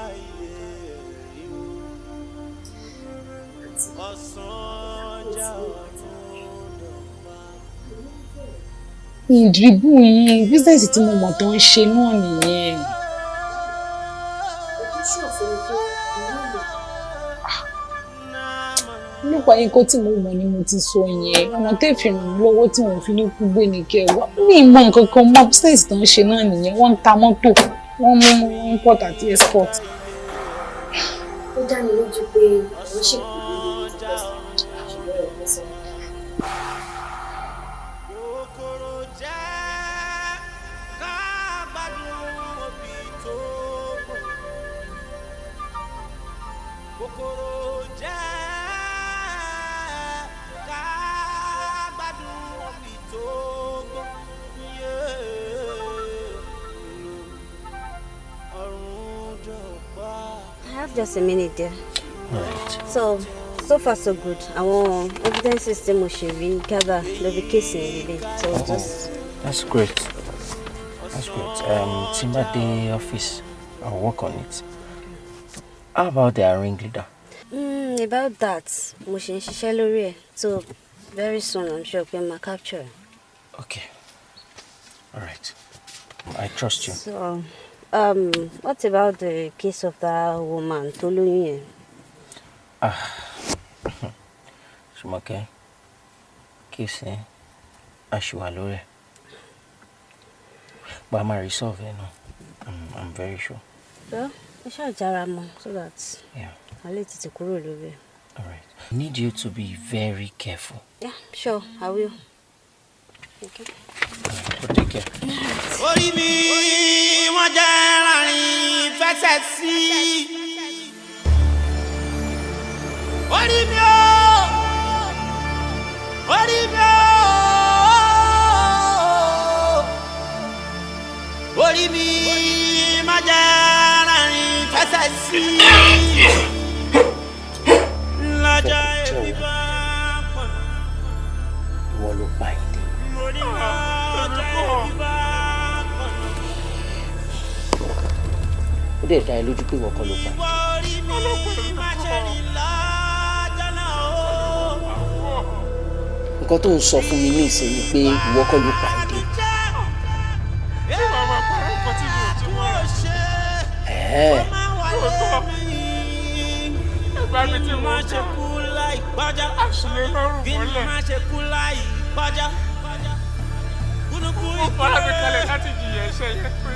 K: Ìdìbò yìí, business tí mo mọ̀ tó ń ṣe náà nìyẹn.
X: Ojú ṣòfin pé ìlú lè
K: Nípa nǹkan tí mo mọ̀ ni mo ti sọ yẹn. Ọ̀nà tẹ́ fi ràn mí lọ́wọ́ tí wọ́n fi ní kú gbé ní kẹwàá mi mọ nǹkan kan mọ́. Business tó ń ṣe náà nìyẹn. Wọ́n ń ta mọ́tò, wọ́n mú import àti export.
X: Ó dá mi lójú pé àwọn ṣì kù nínú ìtọ́sí, ṣùgbọ́n ẹ̀ ní sọ.
A: Kòkòrò jẹ́ ká gbádùn omi tó gbó. Ọ̀run dọ̀pá.
X: I have just a minute there.
W: Alright.
X: So, so far so good. Àwọn evidences tí mo ṣe rí gather lórí case yẹn lélẹ̀. So
W: Oh,
X: just
W: that's great. That's great. Tí n bá dé office, I'll work on it. How about their ringleader?
X: About that, mo ṣe ń ṣiṣẹ́ lórí ẹ̀. So very soon, I'm sure pé máa capture ẹ̀.
W: Okay. All right. I trust you.
P: So, what about the case of that woman tó lóyún yẹn?
W: Ah, Jùmọ̀kẹ́, case yẹn, a ṣì wà lórí ẹ̀. But a máa resolve ẹ̀ náà. I'm very sure.
P: Well, ẹ ṣáà jára mọ́ so that
W: Yeah.
P: a lè tètè kúrò lórí ẹ̀.
W: All right. I need you to be very careful.
P: Yeah, sure, I will. Okay.
W: But take care.
A: Orí mi wọ́n jẹ́ láàrin fẹsẹ̀ sí. Orí mi o, orí mi o, orí mi má jẹ́ láàrin fẹsẹ̀ sí. Lọ́jọ́ ebi bá pọ̀.
W: Ìwọ ló pa Àyìndé.
H: Lọ́jọ́ ebi bá pọ̀.
W: Ó dẹ̀ dá ẹ lójú pé ìwọ kọ́ ló pa.
A: Orí mi má ṣe rìn lọ́jọ́ náà o.
W: Nǹkan tó ń sọ fún mi ní ìsìn ni pé ìwọ kọ́ ló pa Àyìndé.
H: Ṣé màá máa parọ́ nǹkan tí mi ò tún mọ́?
W: Ẹ̀ẹ́.
H: Lóòótọ́, ẹ̀gbá mi tí mo kà, àṣìlè lọ́rùn mọ́lẹ̀. Mo fara mi kalẹ̀ láti jìyà ẹ̀ṣẹ̀ yẹn pé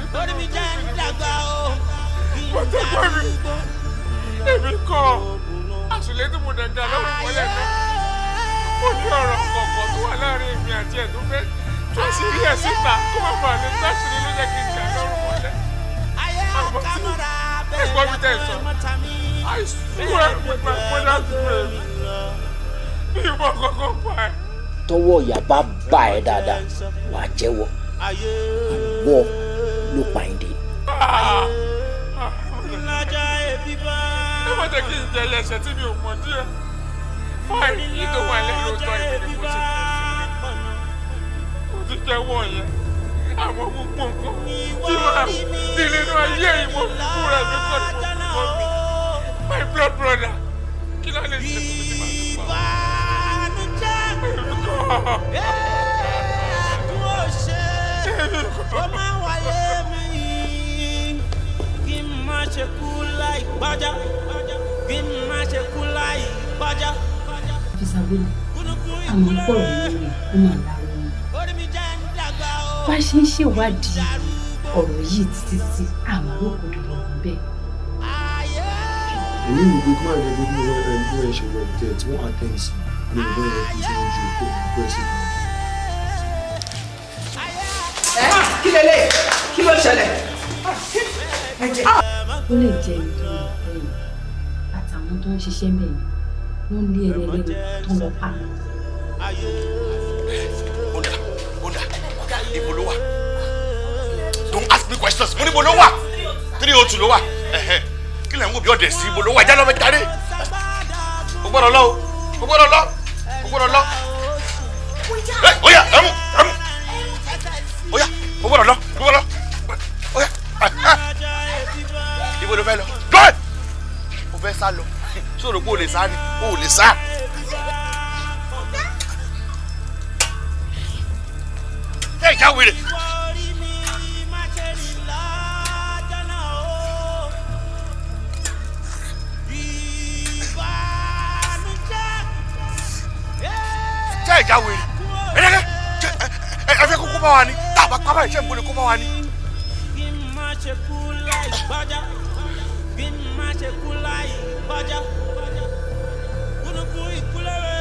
H: mo tẹ́ gbọ́ mi. Èmi kọ́ àṣìlè tí mo dẹ̀gà lọ́rùn mọ́lẹ̀ náà. Ó ní ọ̀rọ̀ kọ̀ọ̀kan tó wà láàrin èmi àti ẹ̀ tó fẹ́ tó àṣírí ẹ̀ síta kó má bàa lè tó àṣírí ló jẹ́ kí n gà lọ́rùn mọ́lẹ̀. Àmọ́ tí ẹ̀gbọ́n mi tẹ̀ sọ, I swear with my mother's grave, mi ò mọ kankan pa ẹ̀.
W: Tọwọ́ ìyá bá bá ẹ dáadáa, wàá jẹ́wọ́. Ìwọ ló pa Àyìndé.
H: Ẹ má jẹ́ kí n jẹ ẹlẹ́ṣẹ̀ tí mi ò mọ̀ díẹ̀. Fáìlì yìí tó wà lẹ́nu òótọ́ ìbí ni mo ti kú sí mi. Mo ti jẹ́wọ́ yẹn. Àwọn gbogbo nǹkan tí màá di nínú ayé yìí mo fi fúnra mi kọ́ ni mo fi kọ́ mi. My blood brother, kí ló lè ṣe fún mi tí màá fi pa? Èmi kọ́. Èmi kọ́.
A: Ó máa wáyé mi kí n má ṣe kú láì gbọ́jọ́, kí n má ṣe kú láì gbọ́jọ́.
K: Fisabolu, àmọ́ pọ̀ lórí ó máa lára wọn. Bá ṣe ń ṣèwádìí ọ̀rọ̀ yìí títí tí àmọ́ ló kò dùn ọ̀hún bẹ́ẹ̀.
L: Èmi rò pé kó má jẹ́ pé bí wọ́n ẹni bí wọ́n ṣe wọ ìtẹ́ tí wọ́n attend sí ní ìbọn yẹn kí tí wọ́n ju òkú òkú ẹ̀ sí.
T: Kí lélẹ̀? Kí ló ṣẹlẹ̀?
K: Ó lè jẹ́ ẹni tó ń bẹ̀yìn àtàwọn tó ń ṣiṣẹ́ mẹ́yìn wọ́n lé ẹni ẹlẹ́ni tó lọ pa.
C: Onda, ibo ló wà? Don't ask me questions. Mo ní ibo ló wà? 302 ló wà. Kí lẹ̀ ń wò bí ọ̀dẹ̀ sí ibo ló wà? Jẹ́ lọ́mọ jáde. O gbọ́dọ̀ lọ o. O gbọ́dọ̀ lọ. O gbọ́dọ̀ lọ. Oya, ẹmu, ẹmu. Oya, o gbọ́dọ̀ lọ. O gbọ́dọ̀ lọ. Oya, ibo ló fẹ́ lọ? Drive! O fẹ́ sá lọ. Ṣé o rò pé o lè sá ni? O ò lè sá. Ẹ ìjà wèrè. Ṣé ìjà wèrè? Ẹ dẹ́gẹ́, ẹ fẹ́ kókó bá wa ni? Tá a bá pa báyìí, ṣé n bolo kó bá wa ni?
A: Kí n má ṣe kú láì gbọ́jọ́, kí n má ṣe kú láì gbọ́jọ́. Kúnukú ìkúlẹ̀wé,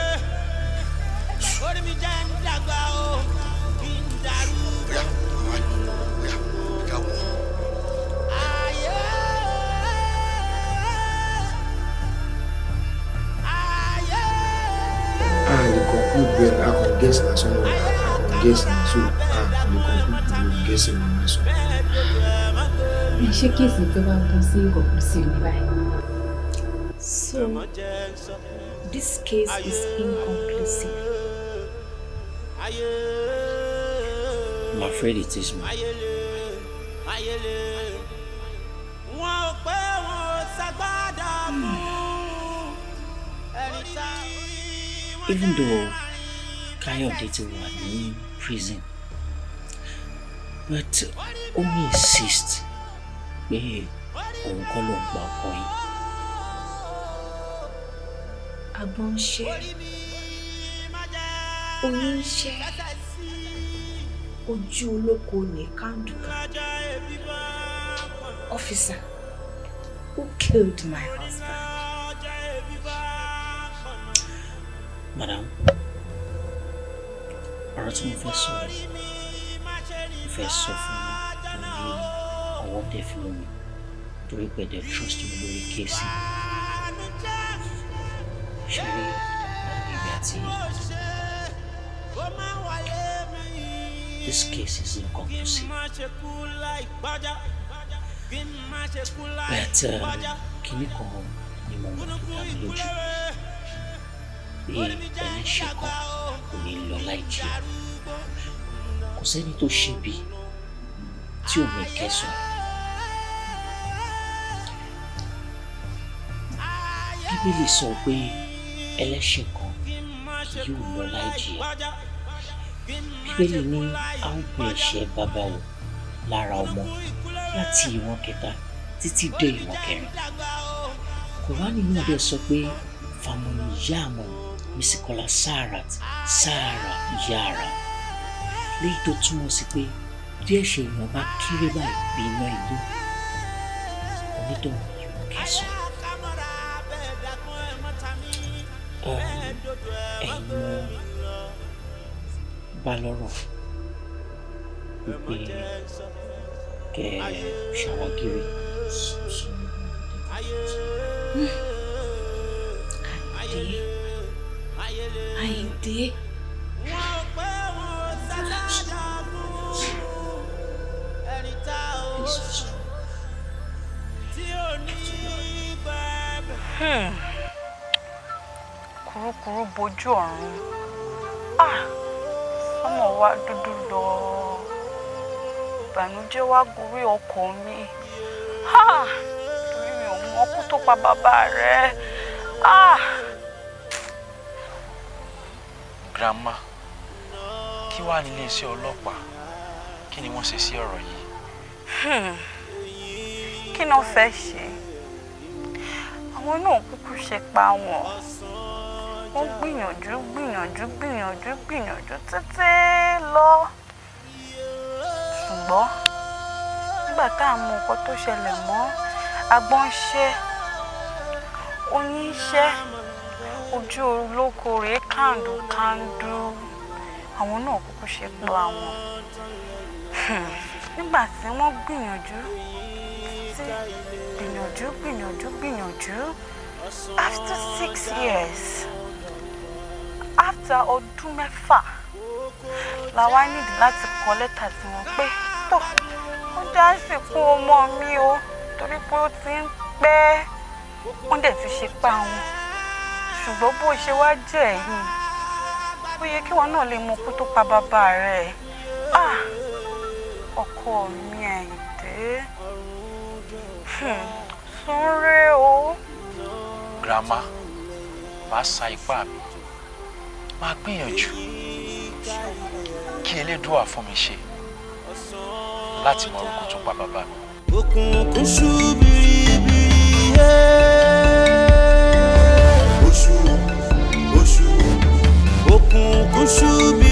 A: orí mi jẹ́ ń dàgbà o, kí n darúgbó.
L: A lè conclude well, a kàn guess lásán náà, a kàn guess ni, so a lè conclude pẹ̀lú guessing wọn lásán.
K: Ẹ ṣé case fẹ́ wá bọ́ sí inconclusive ní báyìí.
I: So, this case is inconclusive.
W: I'm afraid it is, ma'am.
A: Wọn ò pé wọn ò ṣàgbádà fún ẹni tá.
W: Even though Káyọ̀dé ti wà ní prison, but Ó ní insist pé òun kọ́ ló ń pa ọkọ yín.
J: Agbọ́n ń ṣẹ́, oyin ń ṣẹ́, ojú olóko ní kàndùkà. Officer, who killed my husband?
W: Madam, ọ̀rọ̀ tí mo fẹ́ sọ yìí, mo fẹ́ sọ fún yín torí ọwọ́ tẹ́ fi mú mi, torí pé dẹ̀ trust mi lórí case. Ṣé rí èmi àti yín? This case is inconclusive. But kinní kan ni mo mọ̀ tó dá mi lójú, pé ẹlẹ́ṣẹ̀ kan kò ní lọ láì jìyà. Kò sẹ́ni tó ṣebi tí ò ní kẹsàn-án. Bíbélì sọ pé ẹlẹ́ṣẹ̀ kan kì yóò lọ láì jìyà. Bíbélì ní a ó bẹ ẹ̀ṣẹ̀ bàbá wò lára ọmọ láti ìran kẹta títí dé ìran kẹrin. Kùránì náà dẹ̀ sọ pé famoni yáàmọ̀ mísíkọlá sáàrà sáàrà yára, léyìí tó túmọ̀ sí pé bí ẹ̀ṣẹ̀ èèyàn bá kéré báyìí bí iná igbó, onítọ̀hún yóò kẹsàn-án. Ẹ̀yin mo bá lọ́rọ̀ wípé kẹ́ ẹ ṣàwágírí.
J: Àyìndé, Àyìndé.
O: Kúrúkúrú bojú ọ̀run. Ah! Sọ́mọ̀ wa dúdú lọ. Ìbànújẹ́ wá gorí ọkàn mi. Ah! Torí mi ò mọ ọkú tó pa bàbá rẹ̀. Ah!
B: Grandma, kí wàá ní iléeṣẹ́ ọlọ́pàá, kí ni wọ́n ṣe sí ọ̀rọ̀ yìí?
O: Kí ni wọ́n fẹ́ ṣe? Àwọn náà kúkú ṣe pa wọn. Wọ́n gbìyànjú gbìyànjú gbìyànjú gbìyànjú títí lọ. Ṣùgbọ́n nígbà tá à ń mọ nǹkan tó ṣẹlẹ̀ mọ́, agbọ́n ń ṣẹ́, oyin ń ṣẹ́, ojú olóko rèé kàndùkàndù. Àwọn náà kúkú ṣe pa wọn. Nígbà tí wọ́n gbìyànjú títí gbìyànjú gbìyànjú gbìyànjú, after 6 years, after ọdún 6 la wá nídìí láti kọ lẹ́tà sí wọn pé tó ó já sìnkú ọmọ mi o, torí pé ó ti ń pẹ́, wọ́n dẹ̀ ti ṣe pa wọn. Ṣùgbọ́n bó ṣe wá jẹ́ yìí, ó yẹ kí wọn náà lè mọ ikú tó pa bàbá rẹ̀. Ah! Ọkọ mi Àyìndé, súnré o.
B: Grandma, màá sa ipá mi, màá gbìyànjú kí Elédùà fún mi ṣe láti mọ orúkọ tó pa bàbá mi.
A: Òkùnkùn ṣú biribiri yé. Oṣù oṣù òkùnkùn ṣú biribiri.